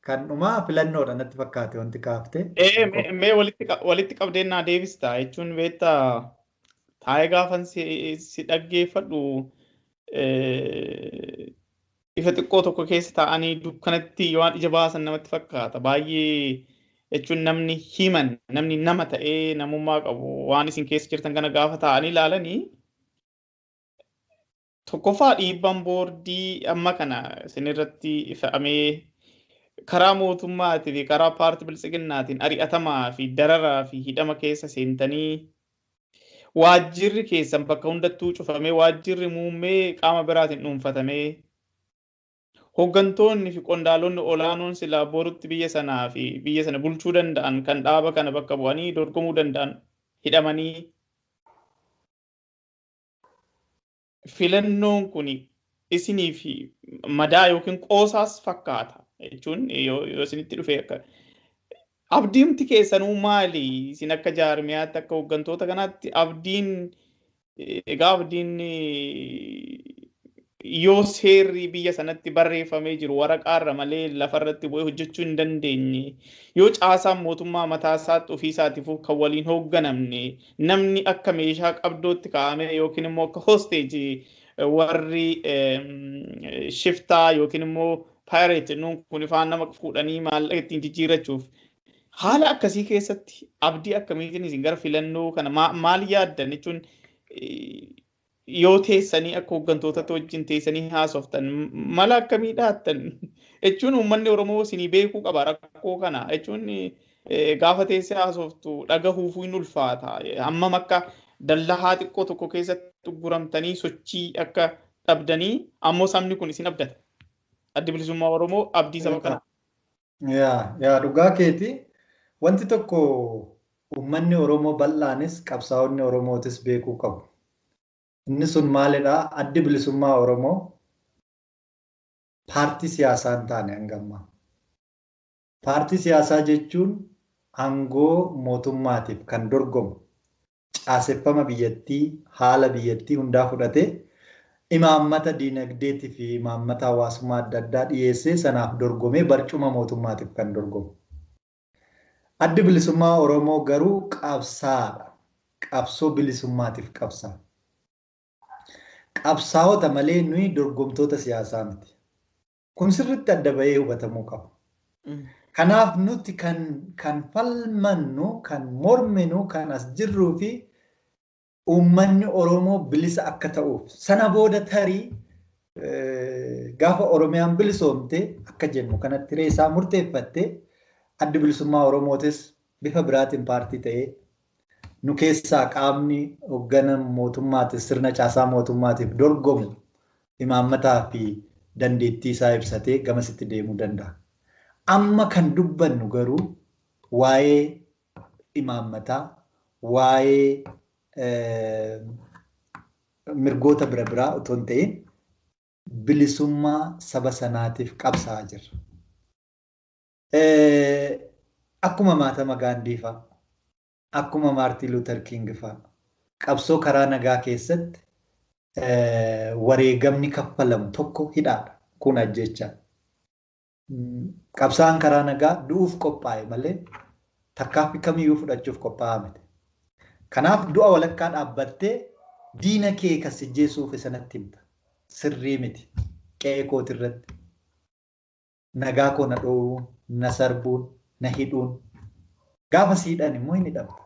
Kan dhumaa filannoodha natti fakkaate wanti kaaftee. Mee walitti qabdeen naa deebista jechuun beektaa taa'ee gaafan si dhaggeeffadhu ifa xiqqoo tokko keessa taa'anii dukkanatti waan ija baasan namatti fakkaata. Baay'ee jechuun namni himan namni nama ta'ee namummaa qabu waan isin keessa jirtan kana gaafa taa'anii ilaalanii tokkoffaa dhiibbaan boordii amma kana isinirratti fe'amee karaa mootummaatii fi karaa paartii biltsiginnaatiin ari'atamaa fi dararaa fi hidhama keessa seentanii waajjirri keessan bakka hundattuu cufamee waajjirri muummee qaama biraatiin dhuunfatamee hoggantoonni fi qondaalonni olaanoon silaa borutti biyya sanaa fi biyya sana bulchuu danda'an kan dhaaba kana bakka bu'anii dorgomuu danda'an hidhamanii filannoon kun isiniif madaa yookiin qoosaas fakkaata jechuun yoo isinitti dhufe akka abdiimti keessanuu maali? Isin akka jaarmiyaatti akka hooggantoota kanaatti abdiin egaa abdiin yoo seerri biyya sanatti barreeffamee jiru waraqaarra malee lafarratti bu'ee hojjechuu hin dandeenye, yoo caasaan mootummaa mataa isaatti ofii isaatiif kan waliin hoogganamne, namni akka meeshaa qabdootti kaa'ame yookiin immoo akka hostage warri shiftaa yookiin immoo pirate nuun kun ifaan nama fuudhanii maallaqa ittiin jijjiirrachuuf haala akkasii keessatti abdii akkamiitiin isin gara filannoo kana maal yaaddan jechuun yoo teessanii akka hooggantootatti wajjin teessanii haasoftan mala akkamii dhaattan jechuun uummanni Oromoo isinii beekuu qaba rakkoo kana jechuun gaafa teessee haasoftu dhagahuufuu hin ulfaata. Hammam akka dallahaa xiqqoo tokko keessatti guramtanii sochii akka dhabdanii ammoo sabni kun isin abdata. Addi Bilisummaa Oromoo abdii saba kana. Yaa dhugaa keeti. Wanti tokko uummanni Oromoo bal'aanis qabsaa'onni Oromootis beekuu qabu. Inni sun maalidhaa? Addi Bilisummaa Oromoo paartii siyaasaa hin taane hanga ammaa. Paartii siyaasaa jechuun aangoo mootummaatiif kan dorgomu caaseffama biyyattii, haala biyyattii hundaa fudhatee imaammata diinagdeetii fi imaammata hawaasummaa adda addaa dhiyeessee sanaaf dorgomee barcuma mootummaatiif kan dorgomu. Addi Bilisummaa Oromoo garuu qabsaa'aadha. Qabsoo bilisummaatiif qabsaa'a. Qabsaa'ota malee nuyi dorgomtoota siyaasaa miti. Kun sirriitti adda bahee hubatamuu qaba. Kanaaf nuti kan falmannu, kan morminu, kan as jirruu fi uummanni Oromoo bilisa akka ta'uuf sana booda tarii gaafa Oromiyaan bilisoomte akka jennu kanatti hiree isaa murteeffatte Addi Bilisummaa Oromootis bifa biraatiin paartii ta'ee nu keessaa qaamni hooggana mootummaatiif sirna caasaa mootummaatiif dorgomu imaammataa fi dandeettii isaa ibsatee gamasitti deemuu danda'a. Amma kan dubbannu garuu waa'ee imaammataa, waa'ee mirgoota bira biraa otoo hin ta'in bilisummaa saba sanaatiif qabsaa'aa jirra. Akkuma Mahatma Gaandii fa'a, akkuma Maartiin Luuter King fa'a qabsoo karaa nagaa keessatti wareegamni kaffalamu tokko hidhaadha. Kun ajjeechaa. Qabsaa'aan karaa nagaa du'uuf qophaa'e malee tarkaanfii kamiyyuu fudhachuuf qophaa'aa miti. Kanaaf du'a walakkaa dhaabbattee diina kee kan si ajjeesuuf sanatti himta. Sirrii miti. Qe'ee kooti irratti nagaa koo na dhoowwuun, na sarbuun, na hidhuun gaafa siidhaan immoo hin hidhamta.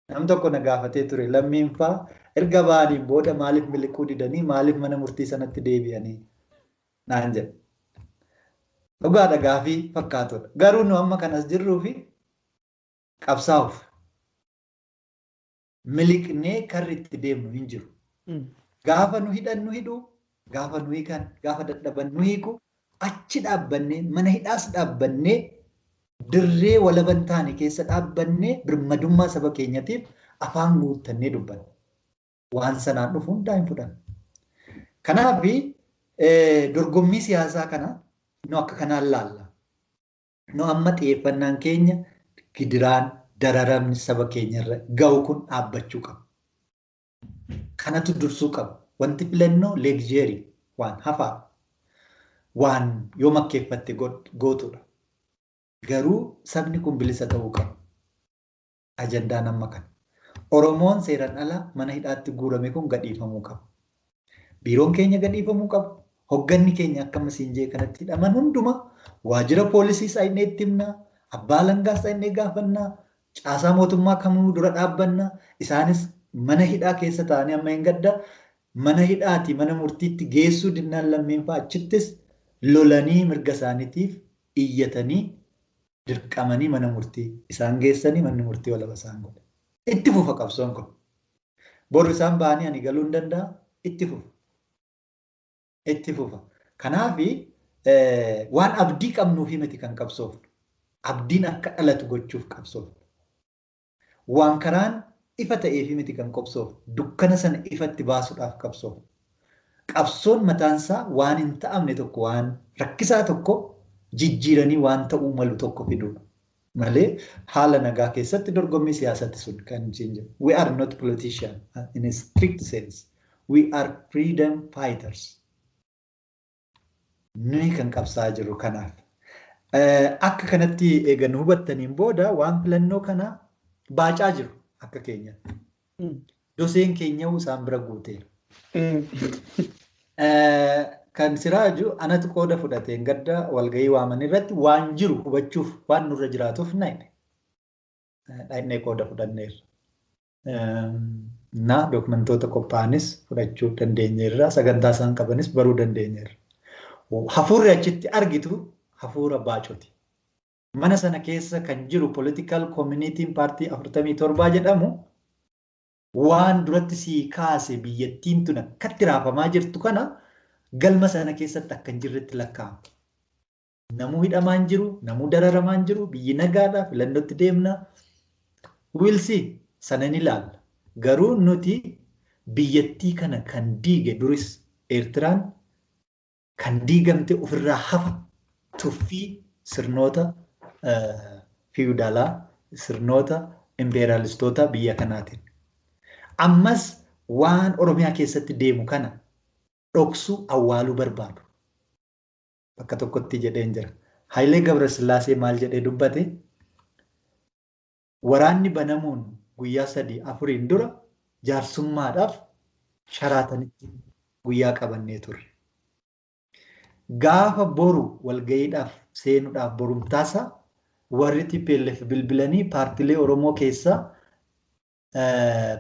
Nam tokko na gaafatee ture lammiin faa erga ba'aniin booda maaliif miliquu didanii maaliif mana murtii sanatti deebi'anii naan jedhe. Dhugaadha gaafii fakkaatudha. Garuu nu amma kanas jirruu fi qabsaa'uuf miliqnee karri itti deemnu hin jiru. Gaafa nu hidhan nu hidhu, gaafa nu hiikan, gaafa dadhaban nu hiiku, achi dhaabbannee mana hidhaas dhaabbannee dirree walaban taane keessa dhaabbannee birmadummaa saba keenyatiif afaan guuttannee dubbanna. Waan sanaan dhufu hundaa hin fudhannu. Kanaaf dorgommii siyaasaa kana nu akka kanaan laalla. Nu amma xiyyeeffannaan keenya gidiraan dararamni saba keenyarra ga'u kun dhaabbachuu qaba. Kanatu dursuu qaba. Wanti filannoo leegjeerii waan hafaa waan yoo makkeeffatte gootudha. Garuu sabni kun bilisa ta'uu qaba. Ajandaan amma kana. Oromoon seeraan ala mana hidhaatti guurame kun gadhiifamuu qaba. Biiroon keenya gadhiifamuu qaba. Hogganni keenya akka masiinjee kanatti hidhaman hunduma waajjira poolisii saayinee itti himnaa, abbaa alangaa saayinee gaafannaa, caasaa mootummaa kamuu dura dhaabbannaa, isaanis mana hidhaa keessa taa'anii amma hin gadda mana hidhaati mana murtiitti geessuu dinnaan lammiin fa'a achittis lolanii mirga isaaniitiif iyyatanii dirqamanii mana murtii isaan geessanii manni murtii walaba isaan godhe. Itti fufa qabsoon kun. Boru isaan ba'anii ani galuu hin danda'a itti fufa. Itti fufa. Kanaaf waan abdii qabnuufi miti kan qabsoofnu. Abdiin akka dhalatu gochuuf qabsoofnu. Waan karaan ifa ta'eefi miti kan qabsoofnu. Dukkana sana ifatti baasuudhaaf qabsoofnu. Qabsoon mataansaa waan hin ta'amne tokko waan rakkisaa tokko jijjiiranii waan ta'uu malu tokko fiduudha. Malee haala nagaa keessatti dorgommii siyaasatti sun kan hin jiru. We are not politicians in a strict sense. We are freedom fighters. Nuyi kan qabsaa jirru kanaaf. Akka kanatti eegan hubattaniin booda waan filannoo kana baacaa jiru akka keenyatti. Doseen keenya isaan bira guuteera. Kan Siraaju anatu qooda fudhateen gadda walgahii waaman irratti waan jiru hubachuuf waan nurra jiraatuuf naqne. Dhaqnee qooda fudhanneerra. Na dokumentoota qophaa'anis fudhachuu dandeenyeerra. Sagantaa isaan qabanis baruu dandeenyeerra. Hafuurri achitti argitu hafuura baacoti. Mana sana keessa kan jiru political community paartii 47 jedhamu waan duratti sii kaase biyyattiin tun akkatti raafamaa jirtu kana galma sana keessatti akka hin jirretti lakkaa'ama. Namuu hidhamaa hin jiru, namuu dararamaa hin jiru, biyyi nagaadha, filannootti deemna. We'll see, sana ni ilaalla. Garuu nuti biyyattii kana kan diige duris Eertiraan kan diigamte ofirraa hafa tuffii sirnoota fiwudaalaa, sirnoota impeeraalistoota biyya kanaatiin. Ammas waan Oromiyaa keessatti deemu kana dhoksuu awwaaluu barbaadu. Bakka tokkotti jedheen jira. Hayilee Gabrasillaasee maal jedhee dubbate? Waraanni banamuun guyyaa 3-4 dura jaarsummaadhaaf Sharaatanitti guyyaa qabannee turre. Gaafa boru walga'iidhaaf seenuudhaaf borumtaasa warri TPLF bilbilanii paartilee Oromoo keessaa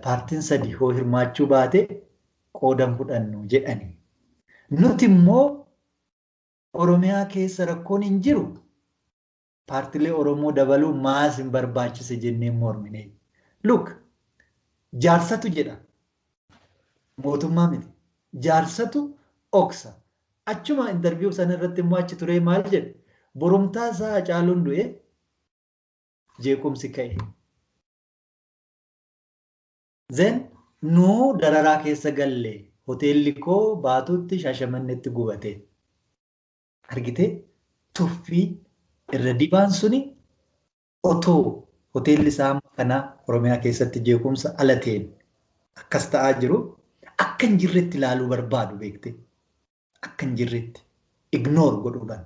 paartiin 3 hoo hirmaachuu baate qoodan fudhannu jedhani. Nuti immoo Oromiyaa keessa rakkoon hin jiru paartilee Oromoo dabaluu maas hin barbaachise jennee mormine. Look, jaarsatu jedha. Mootummaa miti. Jaarsatu oksa. Achuma interview sana irratti immoo achi turee maal jedhe? Borumtaa isaa Hacaaluun du'e jeequmsi ka'e. Then nuu dararaa keessa galle hoteelli koo Baatuutti Shaashamannetti gubate. Argitee tuffii irra dibaan suni otoo hoteelli isaa amma kanaa Oromiyaa keessatti jeequmsa ala ta'een akkas ta'aa jiru akka hin jirretti ilaaluu barbaadu beekte. Akka hin jirretti ignore godhuudhaan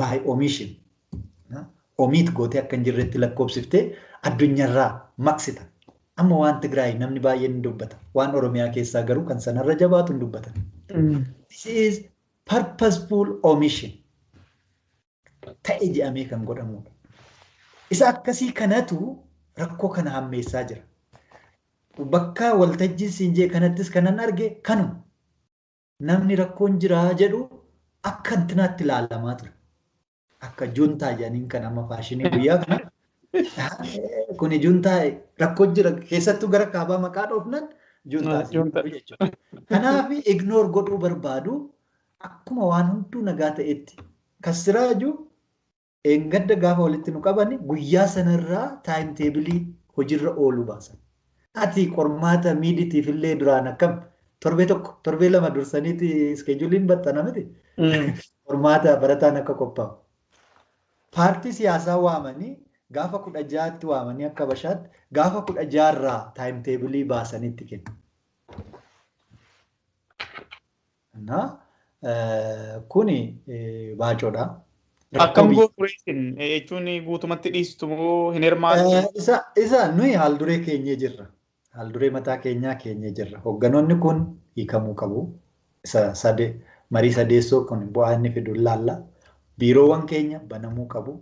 by omission omit gootee akka hin jirretti lakkoofsiftee addunyaarraa maqsita. Amma waan Tigraay namni baay'een ni dubbata. Waan Oromiyaa keessaa garuu kan sanarra jabaatu hin dubbatan. This is purposeful omission. Ta'e jedhamee kan godhamudha. Isa akkasii kanatu rakkoo kana hammeessaa jira. Bakka waltajjii siin jee kanattis kanan arge kanuma. Namni rakkoon jiraa jedhu akka intinaatti ilaalamaa ture. Akka juntaa jedhaniin kan amma faashinii guyyaa kana. Kuni juntaa rakkoo jira keessattuu gara kaabaa maqaa dhoofnan juntaa jechuudha. Kanaaf ignore godhuu barbaadu akkuma waan hunduu nagaa ta'etti. Kasiraaju eengadda gaafa walitti nu qabani guyyaa sanarraa time table hojiirra ooluu baasan. Ati qormaata miiditiif illee duraan akkam torbee 1 torbee 2 dursaniiti iskeejuliin baxxana miti. Qormaata barataan akka qophaa'u. Paartii siyaasaa waamanii gaafa 16tti waamanii akka Habashaatti gaafa 16 irraa time table baasanitti kennu. Kuni baacoodha. Akkam gootu isin jechuun guutumatti dhiistu moo hin hirmaattu? Isa nuyi haal-duree keenyee jirra. Haal-duree mataa keenyaa keenyee jirra. Hoogganoonni kun hiikamuu qabu. Isa marii sadeessoo kun bu'aa inni fidu ilaalla. Biiroowwan keenya banamuu qabu.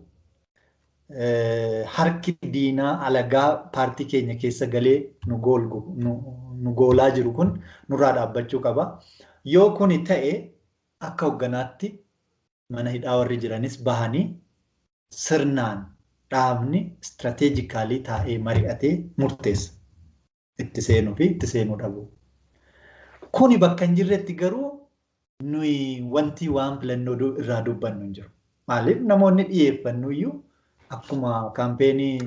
Harki diinaa alagaa paartii keenya keessa galee nu goolaa jiru kun nurraa dhaabbachuu qaba. Yoo kuni ta'e akka hoogganaatti mana hidhaa warri jiranis bahanii sirnaan dhaabni istirateejikaalii taa'ee mari'atee murteessa. Itti seenuu fi itti seenuu dhabu. Kuni bakka hin jirretti garuu nuyi wanti waan filannoo irraa dubbannu hin jiru. Maaliif namoonni dhiyeeffannu iyyuu akkuma kaampeenii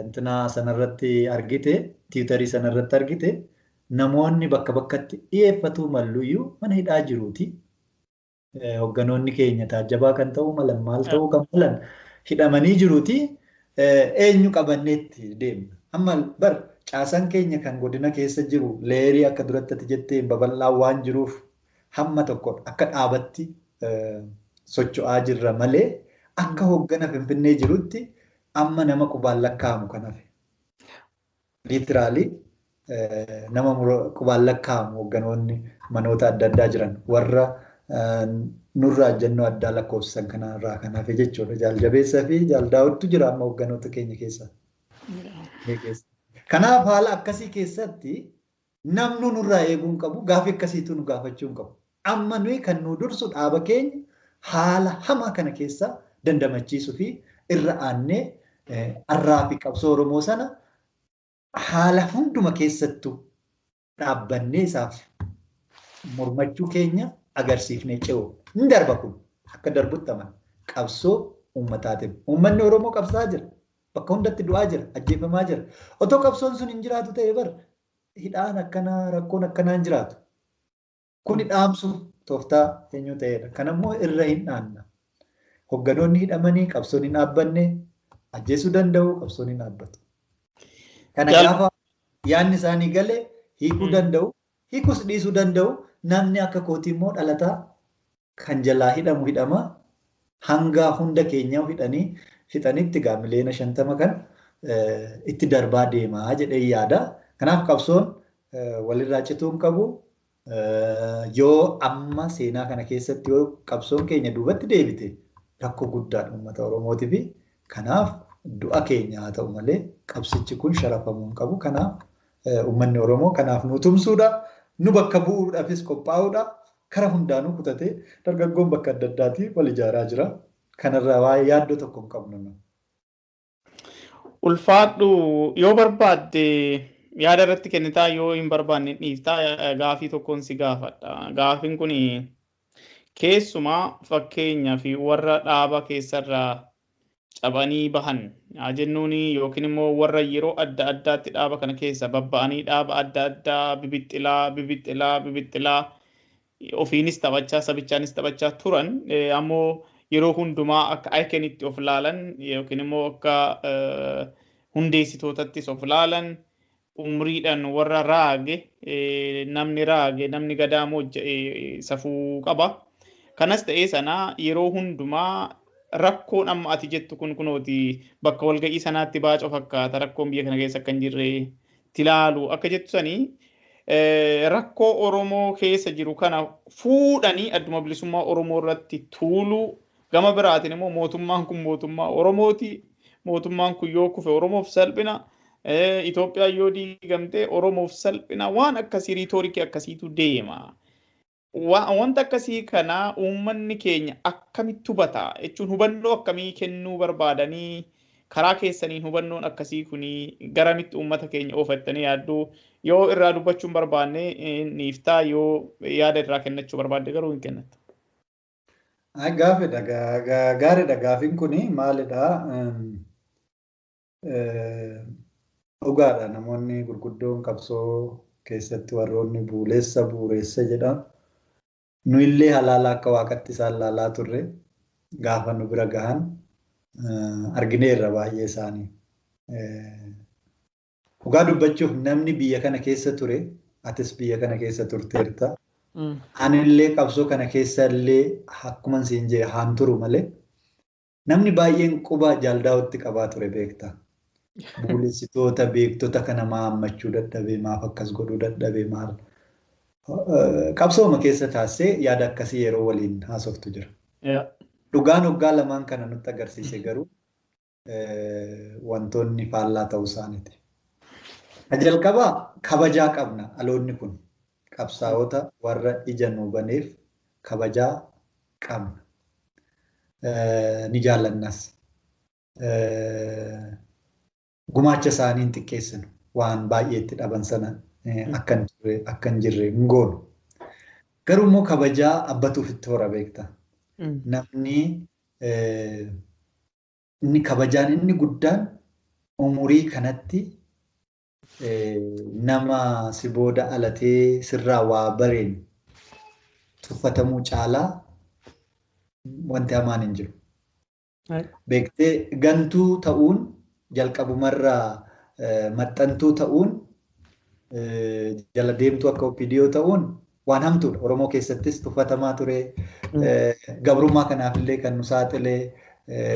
intinaa sanarratti argite, tiwutarii sanarratti argite Namoonni bakka bakkatti dhiyeeffatuu malluyyuu mana hidhaa jiruuti. Hogganoonni keenya taajjabaa kan ta'uu malan maal ta'uu kan malan hidhamanii jiruuti. Eenyu qabanneetti deemna. Amma bar caasaan keenya kan godina keessa jiru leerii akka duratti ati jettee babal'aa waan jiruuf hamma tokko akka dhaabatti socho'aa jirra malee akka hoggana Finfinnee jirutti amma nama qubaan lakkaa'amu kan hafe. Liitiraalii nama qubaan lakkaa'amu hogganoonni manoota adda addaa jiran warra nurraa jennoo addaa lakkoofsisan kanarraa kan hafe jechuudha. Jaaljabeessaa fi jaaldaawwattu jira amma hogganoota keenya keessa. Kanaaf haala akkasii keessatti namnu nurraa eeguu hin qabu, gaafii akkasiitu nu gaafachuu hin qabu. Amma nuyi kan nu dursu dhaaba keenya haala hamaa kana keessa dandamachiisuu fi irra aannee arraa fi qabsoo Oromoo sana haala hunduma keessattuu dhaabbannee isaaf mormachuu keenya agarsiifnee ce'u. Hin darba kun akka darbutti amana. Qabsoo uummataatiin. Uummanni Oromoo qabsaa jira. Bakka hundatti du'aa jira. Ajjeefamaa jira. Otoo qabsoon sun hin jiraatu ta'e bar hidhaan akkanaa rakkoon akkanaa hin jiraatu. Kuni dhaamsuuf tooftaa eenyu ta'edha. Kanammoo irra hin dhaanna. Hogganoonni hidhamanii qabsoon hin dhaabbanne ajjeesuu danda'u qabsoon hin dhaabbatu. Kana gaafa yaadni isaanii galee hiikuu danda'u, hiikus dhiisuu danda'u, namni akka kootii immoo dhalataa kan jalaa hidhamu hidhama hanga hunda keenyaa hidhanii fixanitti gaa 50 miliyoona kan itti darbaa deemaa jedhee yaada. Kanaaf qabsoon walirraa cituu hin qabu. Yoo amma seenaa kana keessatti yoo qabsoon keenya duubatti deebite rakkoo guddaadha uummata Oromootiif. Kanaaf du'a keenya haa ta'u malee qabsichi kun sharafamuu hin qabu. Kanaaf uummanni Oromoo kanaaf nu tumsuudha. Nu bakka bu'uudhaafis qophaa'uudha. Kara hundaanuu kutatee dargaggoon bakka adda addaatii wal ijaaraa jira. Kanarraa waa'ee yaaddoo tokko hin qabnu. Ulfaadhu yoo barbaadde yaada irratti kennitaa yoo hin barbaanne dhiiftaa gaafii tokkoon si gaafadha. Gaafiin kun keessumaa fakkeenyaa fi warra dhaaba keessarraa cabanii bahan haa jennuun yookiin immoo warra yeroo adda addaatti dhaaba kana keessa babba'anii dhaaba adda addaa bibixxilaa bibixxilaa bibixxilaa ofiinis taphachaa sabichaanis taphachaa turan ammoo yeroo hundumaa akka ayikenitti of laalan yookiin immoo akka hundeessitootattis of laalan umriidhaan warra raage namni raage namni gadaamoo safuu qaba. Kanas ta'ee sana yeroo hundumaa rakkoon amma ati jettu kun kunooti bakka walga'ii sanaatti baacoo fakkaata rakkoon biyya kana keessa akka hin jirre tilaalu akka jettu sanii rakkoo Oromoo keessa jiru kana fuudhanii adduma bilisummaa Oromoo irratti tuuluu gama biraatiin immoo mootummaan kun mootummaa Oromooti. Mootummaan kun yoo kufe Oromoof salphina. Itoophiyaan yoo diigamte Oromoof salphina. Waan akkasii riitoorikii akkasiitu deema. Wanta akkasii kana uummanni keenya akkamitti hubata jechuun hubannoo akkamii kennuu barbaadanii karaa keessaniin hubannoon akkasii kuni garamitti uummata keenya oofattanii yaadduu yoo irraa dubbachuu hin barbaanne niiftaa yoo yaada irraa kennachuu barbaadde garuu hin kennattu. Gaafidha. Gaariidha. Gaafiin kuni maalidha? Dhugaadha. Namoonni gurguddoon qabsoo keessatti warroonni buuleessa buureessa jedhan nu illee halaala akka waaqatti isaan laalaa turre gaafa nu bira gahan argineerra baay'ee isaanii. Dhugaa dubbachuuf namni biyya kana keessa ture, atis biyya kana keessa turteerta. Anillee qabsoo kana keessa illee akkuma siin jee haan turu malee namni baay'een quba jaaldaawutti qabaa ture beekta. Buulessitoota beektota kana maa hammachuu dadhabee maaf akkas godhuu dadhabee maal. Qabsooma keessa taasisee yaada akkasii yeroo waliin haasoftu jira. Dhugaan waggaa lamaan kana nutti agarsiise garuu wantoonni faallaa ta'uu isaaniiti. Jalqabaa kabajaa qabna dhaloonni kun qabsaa'ota warra ija nuu baneef kabajaa qabna. Ni jaallannas. Gumaacha isaanii hin xiqqeessinu waan baay'eetti dhaban sana akka hin jirre hin goonu. Garuu immoo kabajaa abbatuuf itti hora beekta. Namni inni kabajaan inni guddaan umurii kanatti Nama si booda alatee sirraa waa bareen tuffatamuu caalaa wanti hamaan hin jiru. Beektee gantuu ta'uun jalqabumarraa maxxantuu ta'uun jala deemtuu akka OPDO ta'uun waan hamtuudha. Oromoo keessattis tuffatamaa ture. Gabrummaa kanaafillee kan nu saaxilee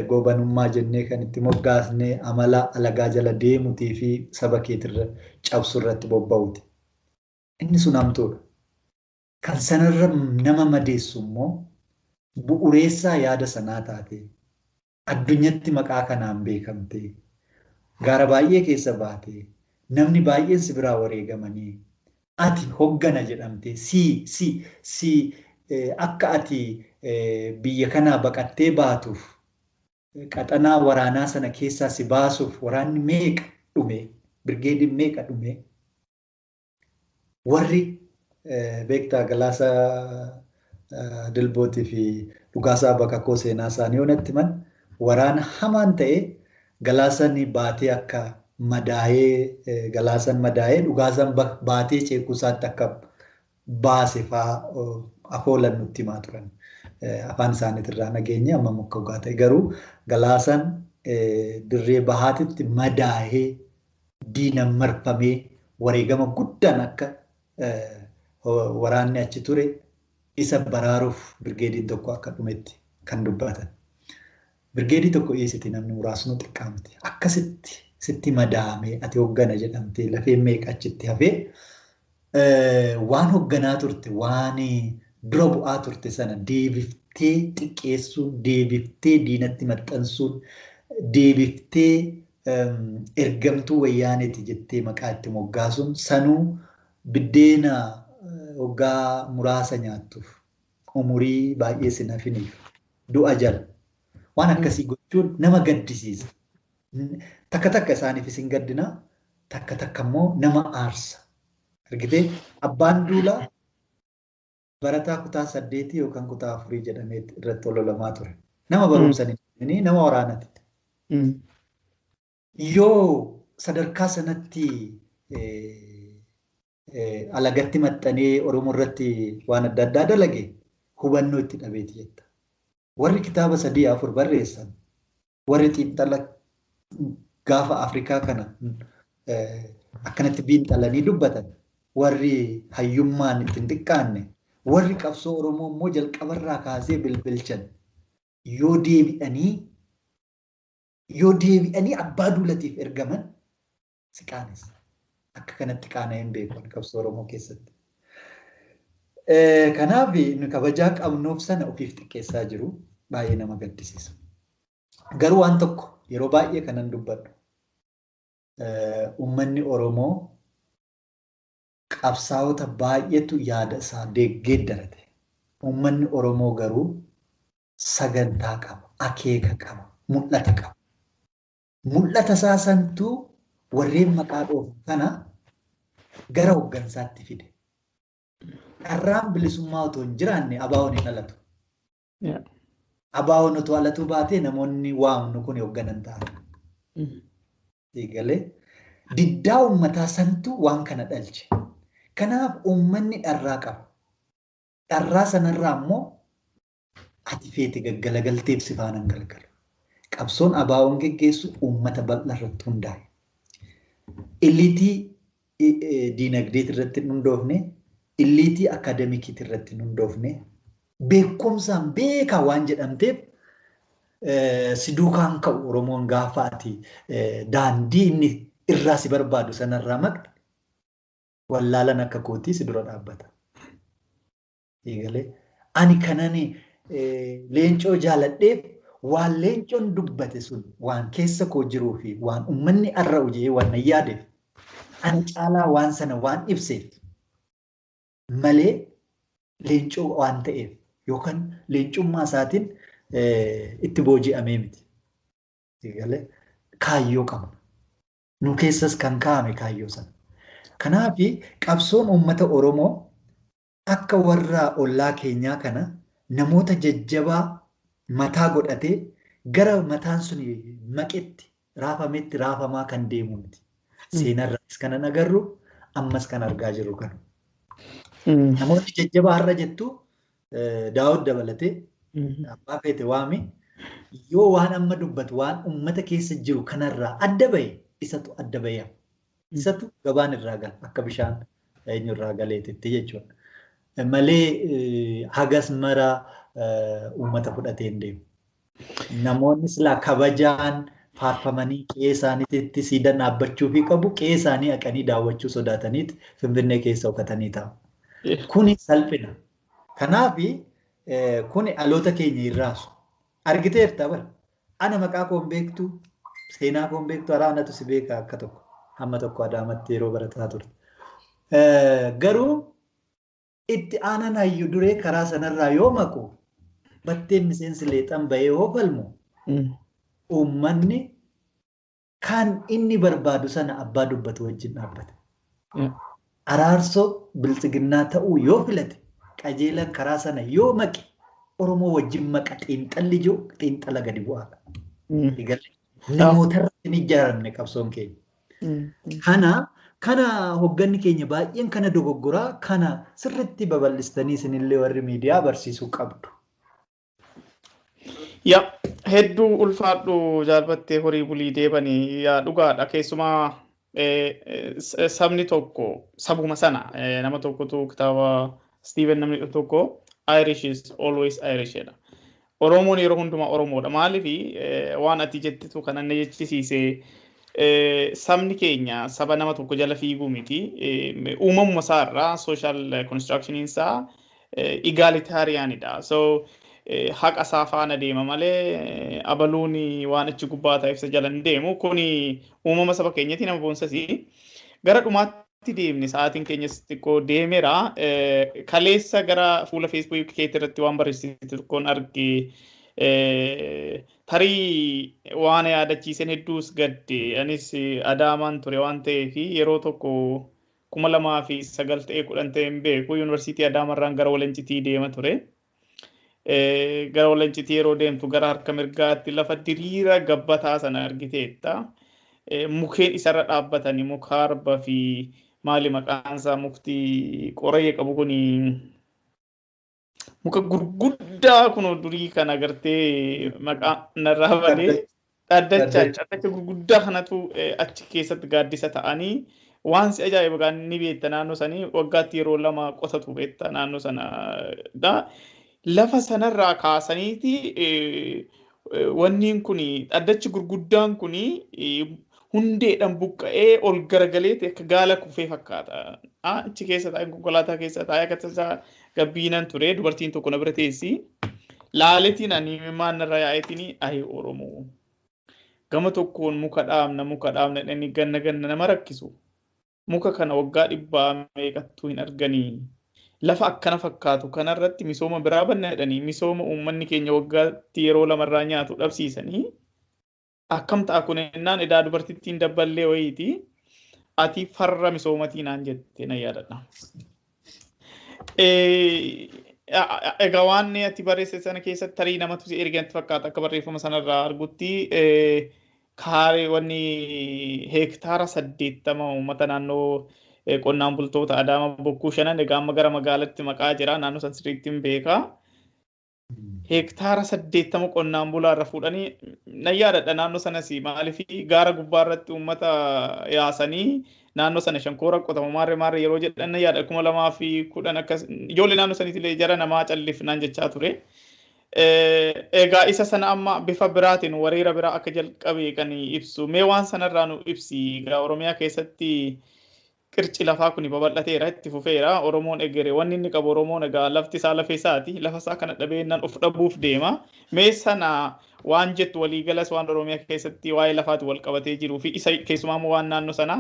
goobanummaa jennee kan itti moggaasne amala alagaa jala deemuutii fi saba keetirra cabsu irratti bobba'uuti. Inni sun hamtuudha. Kan sanarra nama madeessu immoo bu'uureessaa yaada sanaa taate addunyatti maqaa kanaan beekamte gaara baay'ee keessa baate namni baay'een si biraa wareegamanii ati hoggana jedhamte si akka ati biyya kanaa baqattee baatuuf qaxanaa waraanaa sana keessaa si baasuuf waraanni meeqa dhume, birgeediin meeqa dhume, warri beektaa Galaasa Dilbootii fi Dhugaasaa Bakakkoo seenaa isaanii yoo natti himan waraana hamaan ta'e Galaasan baatee akka madaa'ee Galaasan madaa'ee Dhugaasan baatee ceekuu isaatti akka baase fa'aa afoolan nutti himaa turan. Afaan isaaniitirraa nageenye amma muka dhugaa ta'e garuu Galaasan dirree bahaatitti madaa'ee diinan marfamee wareegama guddaan akka waraanni achi ture isa baraaruuf birgeediin tokko akka dhumetti kan dubbatan. Birgeedii tokko dhiyeessiti namni muraasnu xiqqaa miti. Akkasitti sitti madaamee ati hoggana jedhamtee lafee meeqa achitti hafee waan hogganaa turte waan dura bu'aa turte sana deebiftee xiqqeessuun, deebiftee diinatti maxxansuun, deebiftee ergamtuu wayyaaneeti jettee maqaa itti moggaasuun sanuu biddeena hoggaa muraasa nyaattuuf umurii baay'ee sin hafiniif du'a jala. Waan akkasii gochuun nama gaddisiisa. Takka takka isaaniif isin gaddina, takka takka immoo nama aarsa. Argitee abbaan duulaa barataa kutaa 8 yookaan kutaa 4 jedhamee irratti ololamaa ture. Nama barumsa hin nama waraanati. Yoo sadarkaa sanatti alagatti maxxanee Oromoo irratti waan adda addaa dalage hubannoo itti dhabeeti jetta. Warri kitaaba 3 4 barreessan warri xiinxala gaafa Afrikaa kana akkanatti biinxalanii dubbatan warri hayyummaan itti hin xiqqaanne warri qabsoo Oromoo immoo jalqabarraa kaasee bilbilchan yoo deebi'anii abbaa duulatiif ergaman si qaanessa. Akka kanatti qaana'ee hin beeku qabsoo Oromoo keessatti. Kanaaf nu kabajaa qabnuuf sana ofiif xiqqeessaa jiru baay'ee nama gaddisiisa. Garuu waan tokko yeroo baay'ee kanan dubbadhu uummanni Oromoo qabsaa'ota baay'eetu yaada isaa deeggarate. Uummanni Oromoo garuu sagantaa qaba, akeeka qaba, mul'ata qaba. Mul'ata isaa santuu warreen maqaa dhoofu kana gara hooggansaatti fide. Dharraan bilisummaa otoo hin jiraanne ABO'n hin dhalatu. ABO'n otoo dhalatuu baatee namoonni waamnu kun hoogganan ta'an. Eegalee diddaa uummataa santuu waan kana dhalche. Kanaaf uummanni dharraa qaba. Dharraa sanarraa immoo ati feete gaggalagalteef si faana hin galgalu. Qabsoon ABO'n geggeessu uummata bal'aa irratti hundaa'e. Illiitii diinagdee irratti hin hundoofne, illiitii akaademikiit irratti hin hundoofne, beekumsaan beekaa waan jedhamteef si duukaan ka'u Oromoon gaafa ati daandii inni irraa si barbaadu sanarraa maqxe wallaalan akka kootii si dura dhaabbata. Eegalee ani kanan leencoo jaaladheef waan leencoon dubbate sun waan keessa koo jiruu fi waan uummanni arra'u jedhee waan na yaadeef ana caalaa waan sana waan ibseef malee leencoo waan ta'eef yookaan leencummaa isaatiin itti booji'amee miti. Eegalee kaayyoo qabna. Nu keessas kan kaa'ame kaayyoo sana. Kanaaf qabsoon uummata Oromoo akka warra ollaa keenyaa kana namoota jajjabaa mataa godhatee gara mataan sun maqetti raafametti raafamaa kan deemu miti. Seenarraas kanan agarru ammas kan argaa jirru kana. Namoonni jajjabaa har'a jettu Daawud dabalatee abbaa feete waami yoo waan amma dubbatu waan uummata keessa jiru kanarraa adda bahe isatu adda bahe. Isatu gabaan irraa gala akka bishaan eenyurraa galeetitti jechuudha. Malee hagas mara uummata fudhatee hin deemu. Namoonni silaa kabajaan faarfamanii qe'ee isaaniitti siidaa dhaabbachuu fi qabu qe'ee isaanii haqanii daawwachuu sodaataniiti Finfinnee keessa hokatanii taa'u. Kuni salphina. Kanaaf kuni dhaloota keenya hin raasu. Argiteerta bara. Ana maqaa koon beektu, seenaa koon beektu, haraa anatu si beeka akka tokko. Hamma tokko Adaamatti yeroo barataa turte. Garuu itti aanan hayyuu duree karaa sanarraa yoo maqu batteen miseensi leexan bahee hoo falmu uummanni kan inni barbaadu sana abbaa dubbatu wajjin dhaabbata. Araarsoo biltsiginnaa ta'uu yoo filate qajeelan karaa sana yoo maqe Oromoo wajjin maqa xiinxalli jiru xiinxala gadi bu'aadha. Namootarra hin ijaaramne qabsoon keenya. Kana hogganni keenya baay'een kana dogoggoraa kana sirriitti babal'istanii isinillee warri miidiyaa barsiisuu qabdu. Yaa hedduu ulfaadhu jaalbattee horii bulii deebanii yaa dhugaadha keessumaa sabni tokko sabuma sana nama tokkotu kitaaba Steven namni tokko Irish is always Irish jedha. Oromoon yeroo hundumaa Oromoodha. Maaliif waan ati jettitu kan inni jechisiise sabni keenya saba nama tokko jala fiiguu miti. Uumamuma isaarraa social construction isaa egalitarianidha. So haqa isaa faana deema malee abaluun waan achi gubbaa ta'eef isa jala hin deemu. Kuni uumama saba keenyati nama boonsasi. Gara dhumaatti deemne sa'aatiin keenyas xiqqoo deemeera. Kaleessa gara fuula Feesbuuk keetii irratti waan barreessite tokkoon arge. Tarii waan yaadachiisan hedduus gadde. Anis Adaamaan ture waan ta'eef yeroo tokko 2009 ta'ee 10 ta'e hin beeku yuunivarsiitii Adaamarraan gara Walancitii deema ture. Gara Walancitii yeroo deemtu gara harka mirgaatti lafa diriira gabbataa sana argiteetta. Mukeen isarra dhaabbatanii muka arba fi maali maqaan isaa mukti qoree qabu kuni muka gurguddaa kun durii kan agartee maqaa narraa badee dhaddacha gurguddaa kanatu achi keessatti gaaddisa ta'anii waan si ajaa'iba kan ni beekta naannoo sanii waggaatti yeroo lama qotatu beekta naannoo sanadha. Lafa sanarraa kaasaniiti wanniin kun dhaddachi gurguddaan kun hundeedhaan buqqa'ee ol garagaleeti akka gaala kufee fakkaata. Achi keessa taa'ee konkolaataa keessa taa'ee akka tasaa gabbiinan ture dubartiin tokko na bira teessi. Laaletiin ani maan narra yaa'etiin ayi Oromoo. Gama tokkoon muka dhaabna jedhanii ganna ganna nama rakkisu. Muka kana waggaa dhibbaa meeqattuu hin arganii. Lafa akkana fakkaatu kanarratti misooma biraa banna jedhanii misooma uummanni keenya waggaatti yeroo lamarraa nyaatu dhabsiisanii. Akkam ta'a kun ennaan edaa dubartittiin dabballee wayiiti. Ati farra misoomatii naan jette na yaadadha. Egaa waan ati barreesse sana keessatti tarii namatu si erganti fakkaata akka barreeffama sanarraa argutti kaaree wanni heektaara 80 uummata naannoo qonnaan bultoota Adaama Bokkuu shanan egaa amma gara magaalatti maqaa jira naannoo san sirriitti hin beekaa. Heektaara 80 qonnaan bulaa irra fuudhanii na yaadadha naannoo sanas maaliif gaara gubbaa irratti uummata yaasanii naannoo sana shankoora qotama maarree maarree yeroo jedhan na yaada 2010 akkas ijoollee naannoo saniitillee jara namaa callifnaan jechaa ture. Egaa isa sana amma bifa biraatiin wareera biraa akka jalqabe kan ibsu mee waan sanarraa nu ibsi egaa Oromiyaa keessatti qirci lafaa kun babal'ateera itti fufeera Oromoon egere wanni inni qabu Oromoon egaa lafti isaa lafee isaati lafa isaa kana dhabeennaan of dhabuuf deema mee sana waan jettu waliigalas waan Oromiyaa keessatti waa'ee lafaati wal qabatee jiruu fi isa keessumaa immoo waan naannoo sana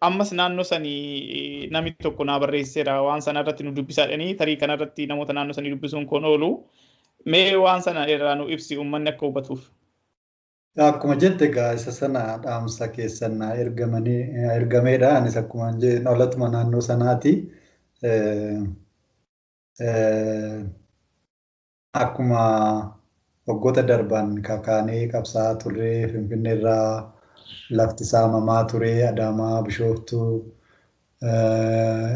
ammas naannoo sanii namni tokko naa barreesseera waan sana irratti nu dubbisaa jedhanii tarii kanarratti namoota naannoo sanii dubbisuun kun oolu mee waan sana irraa nu ibsi uummanni akka hubatuuf. Akkuma jette egaa isa sana dhaamsa keessan naa ergameedha. Anis akkuma jedhe olatuma naannoo sanaati. Akkuma waggoota darban kakaanee qabsaa'aa turre Finfinneerraa Lafti saamamaa ture, Adaamaa, Bishooftuu,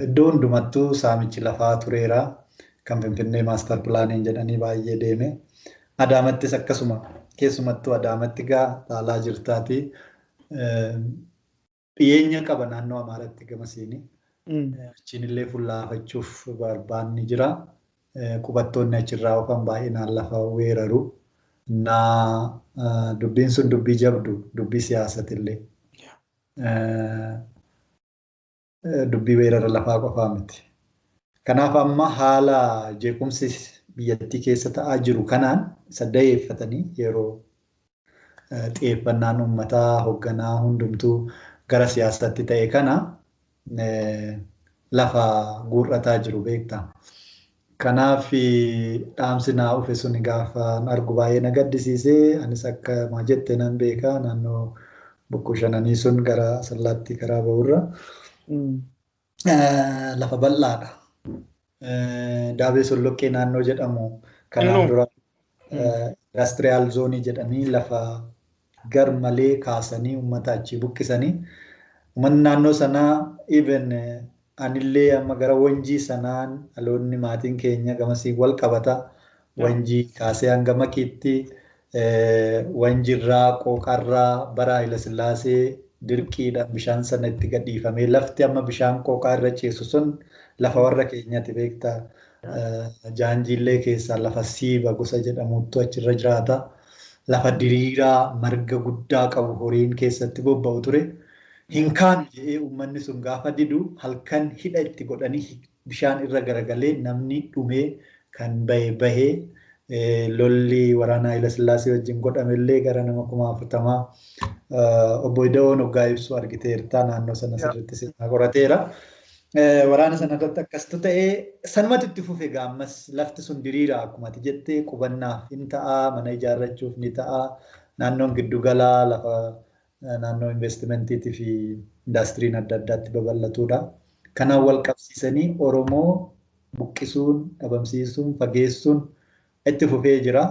iddoo hundumattuu saamichi lafaa tureera. Kan Finfinnee maastar pilaaniin jedhanii baay'ee deeme. Adaamattis akkasuma, keessumattuu Adaamatti gaa laalaa jirtaati. Dhiyeenya qaba naannoo Amaaraatti gamasiini. Achiin illee fullaafachuuf barbaanni jira. Qubattoonni achirraa oofan baay'inaan lafa weeraru. Naa dubbiin sun dubbii jabdu, dubbii siyaasatillee. Dubbii weerara lafaa qofaa miti. Kanaaf amma haala jeequmsi biyyattii keessa ta'aa jiru kanaan isa dayeeffatanii yeroo xiyyeeffannaan uummataa hoogganaa hundumtuu gara siyaasaatti ta'e kana lafa guurrataa jiru beektaa. Kanaaf dhaamsi naa dhufe sun gaafa argu baay'ee na gaddisiisee, anis akka maa jette nan beeka, naannoo bokkuu shananii sun gara Asallaatti karaa ba'urra lafa bal'aadha. Daabee Solloqqee naannoo jedhamu kanaan dura indastiriyaal zoonii jedhanii lafa gar malee kaasanii uummata achii buqqisanii, uummanni naannoo sanaa, even anillee amma gara Wanjii sanaan dhaloonni maatiin keenya gamasii wal qabata. Wanjii kaasee hanga Makiitti, Wanjirraa Qooqarraa bara Haayila Sillaasee dirqiidhaan bishaan sana itti gadhiifamee lafti amma bishaan Qooqaa irra ceesu sun lafa warra keenyati beektaa. Jaanjiillee keessaa lafa Siiba gosa jedhamutu achirra jiraata. Lafa diriiraa marga guddaa qabu horiin keessatti bobba'u ture. Hin kaanu jedhee uummanni sun gaafa didu halkan hidha itti godhanii bishaan irra garagalee namni dhumee kan bahe bahee, lolli waraana Haayila Sillaasee wajjin godhamellee gara nama 40,000 obbo Ida'oon hoggaa ibsu argiteerta, naannoo sana sirriitti seenaa qorateera. Waraana sana irratti akkastu ta'ee sanumatti itti fufe. Gaammas lafti sun diriira akkuma ati jettee, qubannaaf hin ta'a, mana ijaarrachuuf ni ta'a, naannoon giddugalaa lafa naannoo investimentiitii fi indaastiriin adda addaatti babal'atudha. Kanaan wal qabsiisanii Oromoo buqqisuun, dhabamsiisuun, fageessuun itti fufee jira.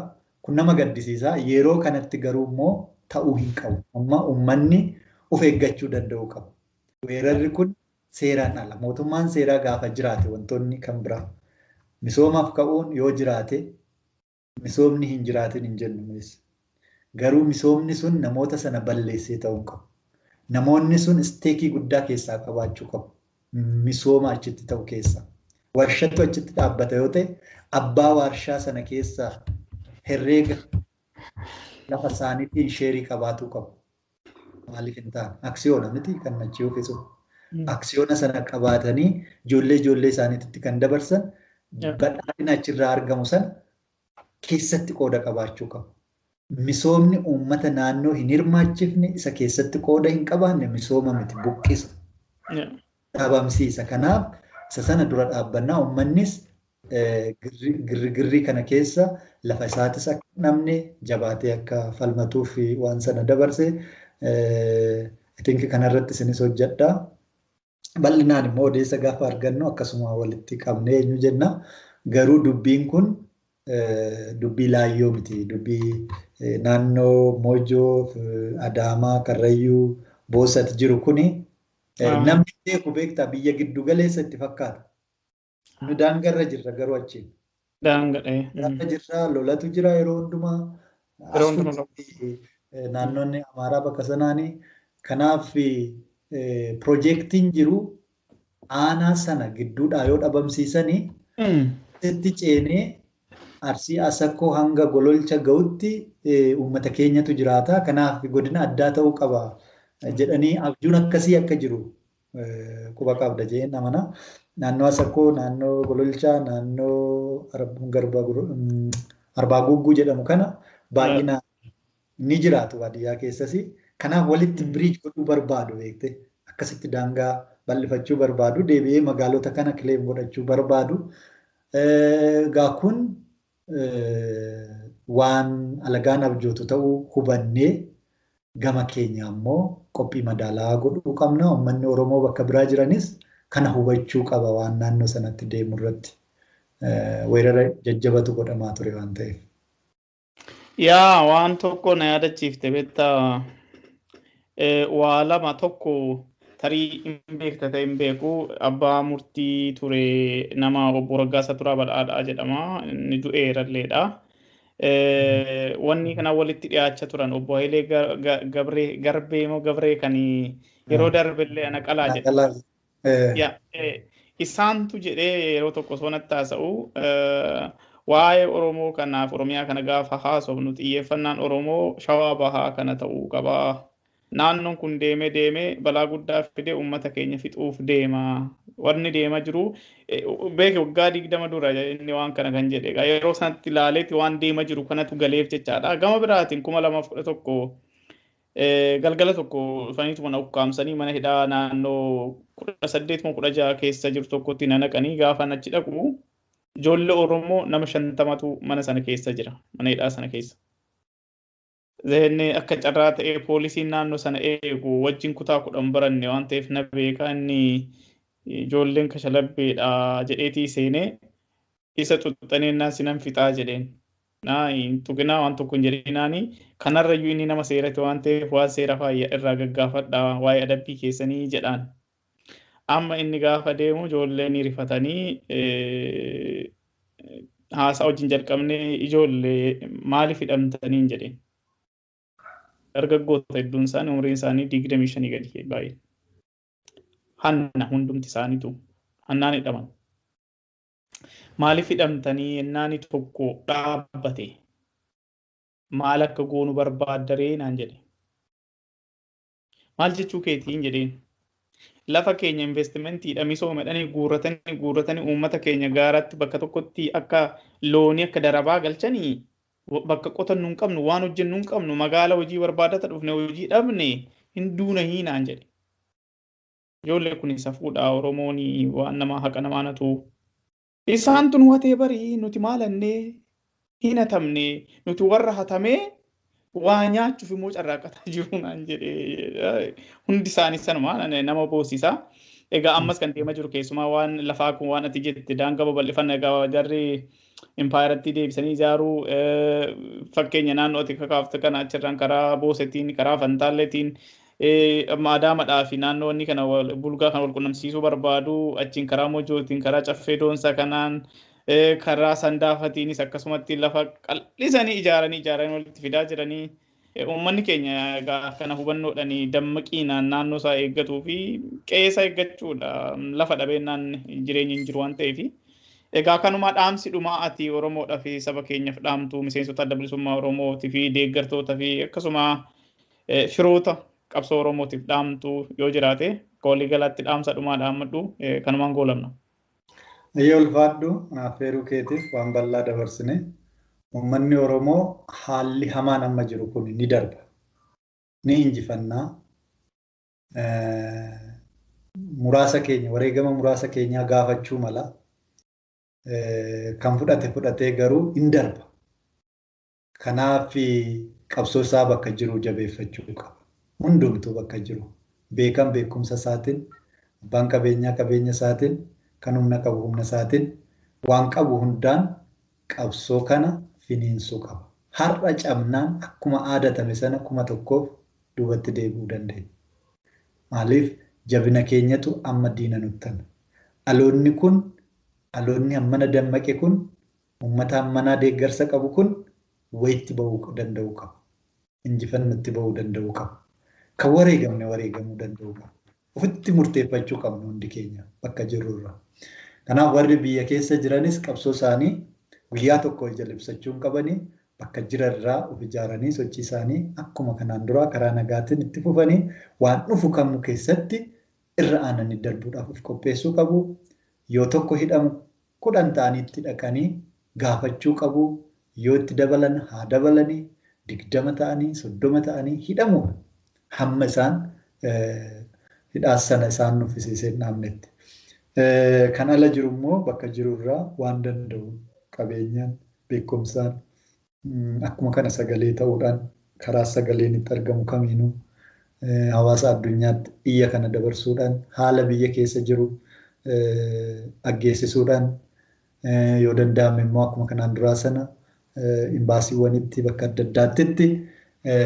Kun nama gaddisiisa. Yeroo kanatti garuu immoo ta'uu hin qabu. Amma uummanni of eeggachuu danda'uu qaba. Weerarri kun seeraan ala. Mootummaan seeraa gaafa jiraate wantoonni kan biraa misoomaaf ka'uun yoo jiraate, misoomni hin jiraatin hin jennu. Garuu misoomni sun namoota sana balleessee ta'uu qabu. Namoonni sun isteekii guddaa keessaa qabaachuu qabu. Misooma achitti ta'u keessa. Warshattu achitti dhaabbata yoo ta'e, abbaa warshaa sana keessaa herreega lafa isaaniitiin sheerii qabaatuu qabu. Maaliif hin taane? Aksiyoona miti kan achi ofiisu. Aksiyoona sana qabaatanii ijoollee ijoollee isaaniitti kan dabarsan, badhaadhina achirraa argamu sana keessatti qooda qabaachuu qabu. Misoomni uummata naannoo hin hirmaachifne, isa keessatti qooda hin qabaanne, misooma miti, buqqisa. Dhabamsiisa. Kanaaf isa sana dura dhaabbannaa uummannis girrigirrii kana keessa lafa isaatis akka namni jabaatee akka falmatuu fi waan sana dabarse. I think kanarratti isinis hojjedha. Bal'inaan immoo odeessa gaafa argannu akkasuma walitti qabnee eenyu jenna. Garuu dubbiin kun dubbii laayyoo miti. Dubbii naannoo Mojoo, Adaamaa, Karrayyuu, Boosat jiru kuni namni beeku beektaa biyya giddu galeessa itti fakkaata. Nu daangarra jirra garuu achiin. Daangarra jirra, lolatu jira yeroo hundumaa. Naannoonni Amaaraa bakka sanaanii. Kanaaf piroojeektiin jiru aanaa sana gidduudhaa yoo dhabamsiisanii itti ceenee Arsii Asakkoo hanga Gololcha ga'utti uummata keenyatu jiraata. Kanaaf godina addaa ta'uu qaba jedhanii abjuun akkasii akka jiru quba qabda jeen amana. Naannoo Asakkoo, naannoo Gololchaa, naannoo Arbaa Gugguu jedhamu kana baay'inaan ni jiraatu baadiyyaa keessas. Kanaaf walitti biriij godhuu barbaadu beekte. Akkasitti daangaa bal'ifachuu barbaadu. Deebi'ee magaalota kana kileem godhachuu barbaadu. Egaa kun waan alagaan abjootu ta'uu hubannee gama keenya ammoo qophii madaalawaa godhuu qabna. Uummanni Oromoo bakka biraa jiranis kana hubachuu qaba, waan naannoo sanatti deemu irratti. Weerara jajjabatu godhamaa ture waan ta'eef. Yaa, waan tokko na yaadachiifte beektaa. Waa lama tokko tarii hin beekta ta'e hin beeku abbaa murtii ture nama obbo Raggaasaa Turaa Badhaadhaa jedhama. Inni du'eeralleedha. Wanni kana walitti dhiyaachaa turan obbo Hayilee Garbee moo Gabree kan yeroo darbellee ana qalaa jedhe. Isaantu jedhee yeroo tokko osoo natti haasa'u waa'ee Oromoo kanaaf Oromiyaa kana gaafa haasofnu xiyyeeffannaan Oromoo Shawaa Bahaa kana ta'uu qabaa. Naannoon kun deemee deemee balaa guddaa fidee uummata keenya fixuuf deema. Wanni deemaa jiru beeke waggaa 20 dura inni waan kana kan jedhe. Yeroo sanatti ilaaleeti waan deemaa jiru kanatu galeef jechaadha. Gama biraatiin 2011 galgala tokko dhufaniitu mana ukkaamsanii mana hidhaa naannoo 18 moo 16 keessa jiru tokkotti na naqanii gaafa achi dhaqu ijoollee Oromoo nama 50tu mana sana keessa jira. Mana hidhaa sana keessa. Zehenne akka carraa ta'ee poolisiin naannoo sana eegu wajjin kutaa 10 baranne waan ta'eef na beekaa inni ijoolleen kashalabbeedha jedheetii seenee isa xuxxaneennaan sinan fixaa jedheen. Naa hin tuqinaa waan tokko hin jedhinaani kanarrayyuu inni nama seerate waan ta'eef waan seera faayya irraa gaggaafadha waa'ee adabbii keessanii jedhaan. Amma inni gaafa deemu ijoolleen rifatanii haasaa wajjin jalqabnee ijoollee maaliif hidhamtanii hin jedheen. Dargaggoota hedduun isaanii umriin isaanii 25 gadi baay'ee. Hanna hundumti isaaniitu hannaan hidhaman. Maaliif hidhamtanii ennaani tokko dhaabbate maal akka goonu barbaaddaree naan jedhe. Maal jechuu keetiin jedheen. Lafa keenya investimentiidha misooma jedhanii guurratanii uummata keenya gaaratti bakka tokkotti akka loonii akka darabaa galchanii bakka qotannu hin qabnu waan hojjennu hin qabnu magaala hojii barbaadata dhufne hojii dhabne hin duuna hiinaan jedhe. Ijoollee kun safuudha Oromoon waan nama haqa namaa natu. Isaan tun watee barii nuti maalannee hin hatamne nuti warra hatamee waa nyaachuuf immoo carraaqataa jiru naan jedhe. Hundi isaanii sanuma nama boosiisa. Egaa ammas kan deemaa jiru keessumaa waan lafaa kun waan ati jette daangaa babal'ifannaa egaa jarri impaayiratti deebisanii ijaaruu fakkeenya naannoo ati kakaafte kana achirraan karaa Boosetiin karaa Fantaalleetiin amma Adaamaadhaa fi naannoo inni kana bulgaa kana wal qunnamsiisuu barbaadu achiin karaa Mojootiin karaa Caffee Doonsaa kanaan karaa Sandaafatiinis akkasumatti lafa qal'isanii ijaaranii walitti fidaa jiranii uummanni keenya egaa kana hubannoodhaan dammaqiinaan naannoo isaa eeggatuu fi qe'ee isaa eeggachuudha lafa dhabeennaan jireenyi hin jiru waan ta'eef. Egaa kanuma dhaamsi dhumaa ati Oromoodhaa fi saba keenyaaf dhaamtu miseensota adda bilisummaa Oromootii fi deeggartoota fi akkasuma firoota qabsoo Oromootiif dhaamtu yoo jiraate waliigalaatti dhaamsa dhumaa dhaammadhu kanumaan goolabna. Ayyee ulfaadhu affeeruu keetiif waan bal'aa dabarsine. Uummanni Oromoo haalli hamaan amma jiru kun ni darba. Ni injifannaa. Muraasa keenya wareegama muraasa keenyaa gaafachuu mala. Kan fudhate fudhatee garuu hin darba. Kanaaf qabsoo isaa bakka jiru jabeeffachuu qaba. Hundumtuu bakka jiru. Beekan beekumsa isaatiin, abbaan qabeenyaa qabeenya isaatiin, kan humna qabu humna isaatiin, waan qabu hundaan qabsoo kana finiinsuu qaba. Har'a cabnaan akkuma aadatame sana 1000 duubatti deebi'uu dandeenya. Maaliif jabina keenyatu amma diina nutti hima. Dhaloonni kun dhaloonni hammana dammaqe kun uummata hammanaa deeggarsa qabu kun wayitti bahuu danda'uu qaba. Injifannootti bahuu danda'uu qaba. Kan wareegamne wareegamuu danda'uu qaba. Ofitti murteeffachuu qabnu hundi keenya bakka jirrurra. Kanaaf warri biyya keessa jiranis qabsoo isaanii guyyaa tokko ija libsachuu hin qabanii bakka jirarraa of ijaaranii sochii isaanii akkuma kanaan duraa karaa nagaatiin itti fufanii waan dhufu kamuu keessatti irra aananii darbuudhaaf of qopheessuu qabu. Yoo tokko hidhamu 10 ta'anii itti dhaqanii gaafachuu qabu. Yoo itti dabalan haa dabalanii 20 ta'anii 30 ta'anii hidhamu hamma isaan hidhaa sana isaan nuffisiisee hin dhaabnetti. Kan ala jiru immoo bakka jirurraa waan danda'u qabeenyaan beekumsaan akkuma kana sagalee ta'uudhaan karaa sagaleen itti argamu kamiinuu hawaasa addunyaatti iyya kana dabarsuudhaan haala biyya keessa jiru dhaggeessisuudhaan yoo danda'ame immoo akkuma kanaan duraa sana imbaasiiwwanitti bakka adda addaatti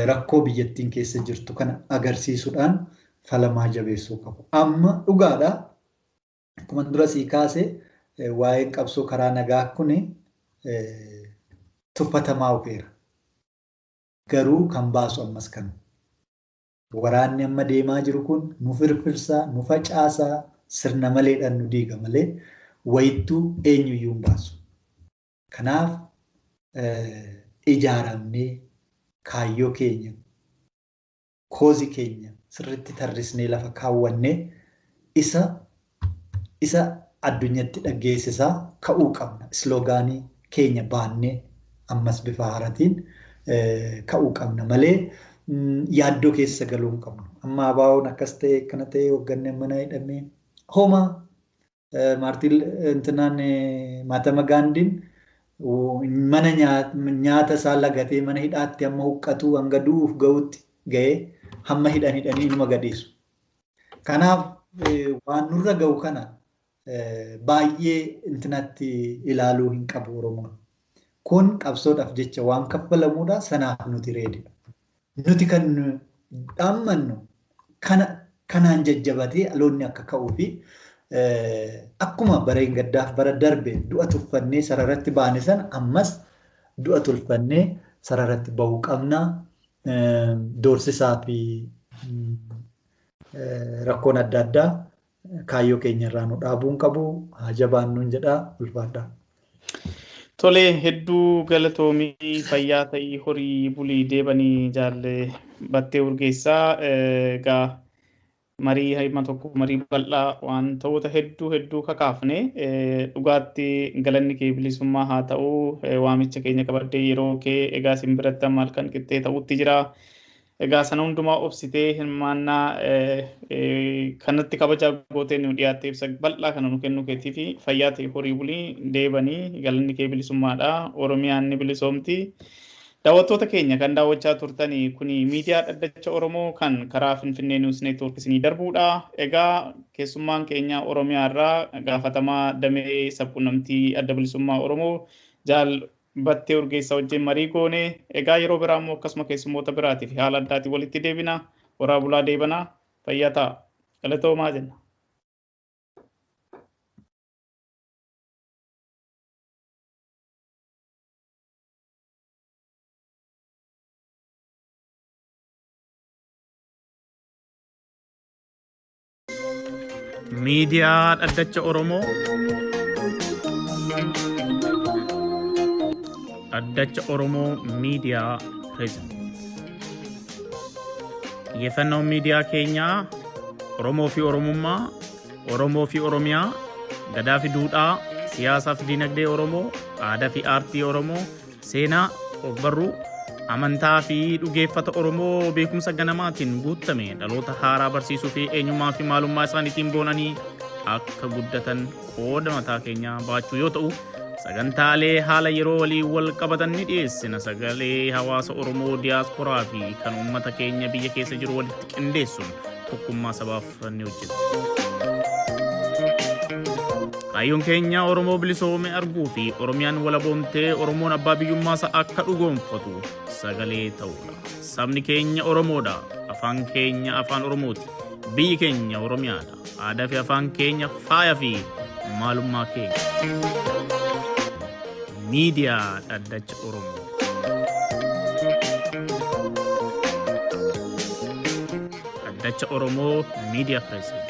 Rakkoo biyyattiin keessa jirtu kana agarsiisuudhaan falamaa jabeessuu qabu. Amma dhugaadha. Akkuma dura sii kaase waa'een qabsoo karaa nagaa kun tuffatamaa dhufeera. Garuu kan baasu ammas kana. Waraanni amma deemaa jiru kun nu firfirsaa, nu facaasaa, sirna maleedhaan nu diiga malee wayittuu eenyuyyuu hin baasu. Kanaaf ijaaramnee kaayyoo keenya, koozii keenya sirriitti tarrisnee lafa kaawwannee isa addunyatti dhageessisaa ka'uu qabna. Isloogaanii keenya baannee ammas bifa haaraatiin ka'uu qabna malee yaaddoo keessa galuu hin qabnu. Amma ABO'n akkas ta'e akkana ta'e hoogganni mana hidhamee homaa Maartiin intinaan Mahatma Gaandiin mana nyaata isaa lagatee mana hidhaatti hamma huqqatu hanga du'uuf ga'utti ga'ee hamma hidhan hidhanii inuma gadhiisu. Kanaaf waan nurra ga'u kana baay'ee intinatti ilaaluu hin qabu Oromoon. Kun qabsoodhaaf jecha waan kaffalamuudha sanaaf nuti reedidha. Nuti kan dhaammannu kanaan jajjabatee dhaloonni akka ka'uu fi akkuma bara hin gaddaaf bara darbe du'a tuffannee sararatti baane sana ammas du'a tolfannee sararatti bahuu qabna. Doorsisaa fi rakkoon adda addaa kaayyoo keenya irraa nu dhaabuu hin qabu. Haa jabaannuun jedhaa ulfaadhaa. Tole hedduu galatoomii fayyaa ta'ii horii bulii deebanii jaalle Battee Urgeessaa egaa marii hima tokko marii bal'aa wantoota hedduu hedduu kakaafne dhugaatti galanni kee bilisummaa haa ta'u waamicha keenya qabaddee yeroo kee egaa isin biratti amma halkan qixxee ta'utti jira. Egaa sana hundumaa obsitee hirmaannaa kanatti kabajaa gootee nu dhiyaatte ibsa bal'aa kana nu kennuu keetii fi fayyaa ta'e horii bulii deebanii galanni kee bilisummaadha. Oromiyaan ni bilisoomti. Daawwattoota keenya kan daawwachaa turtanii kuni miidiyaa dhaddacha Oromoo kan karaa Finfinnee News Network isinii darbuudha. Egaa keessummaan keenya Oromiyaa irraa gaafatamaa damee sabquunnamtii adda bilisummaa Oromoo Jaal Battee Urgeessaa wajjin marii goone. Egaa yeroo biraa immoo akkasuma keessummoota biraatii fi haala addaatiin walitti deebina. Horaa bulaa deebanaa. Fayyaa ta'a. Galatoomaa jenna. Miidiyaa Dhaddacha Oromoo. Dhaddacha Oromoo Miidiyaa Present. Xiyyeeffannoon miidiyaa keenyaa Oromoo fi Oromummaa, Oromoo fi Oromiyaa, Gadaa fi duudhaa, siyaasaa fi dinagdee Oromoo, aadaa fi aartii Oromoo, seenaa, ogbarruu, amantaa fi dhugeeffata Oromoo beekumsa ganamaatiin guutame dhaloota haaraa barsiisuu fi eenyummaa fi maalummaa isaaniitiin boonanii akka guddatan qooda mataa keenyaa baachuu yoo ta'u, sagantaalee haala yeroo waliin wal qabatan ni dhiyeessina. Sagalee hawaasa Oromoo diyaasporaa fi kan uummata keenya biyya keessa jiru walitti qindeessuun tokkummaa sabaaf ni hojjeta. Kaayyoon keenya Oromoo bilisoome arguu fi Oromiyaan walaboomtee Oromoon abbaa biyyummaa isaa akka dhugoomfatu sagalee ta'uudha. Sabni keenya Oromoodha. Afaan keenya afaan Oromooti. Biyyi keenya Oromiyaadha. Aadaa fi afaan keenya faaya fi maalummaa keenya. Miidiyaa Dhaddacha Oromoo. Dhaddacha Oromoo Miidiyaa Pireezidant.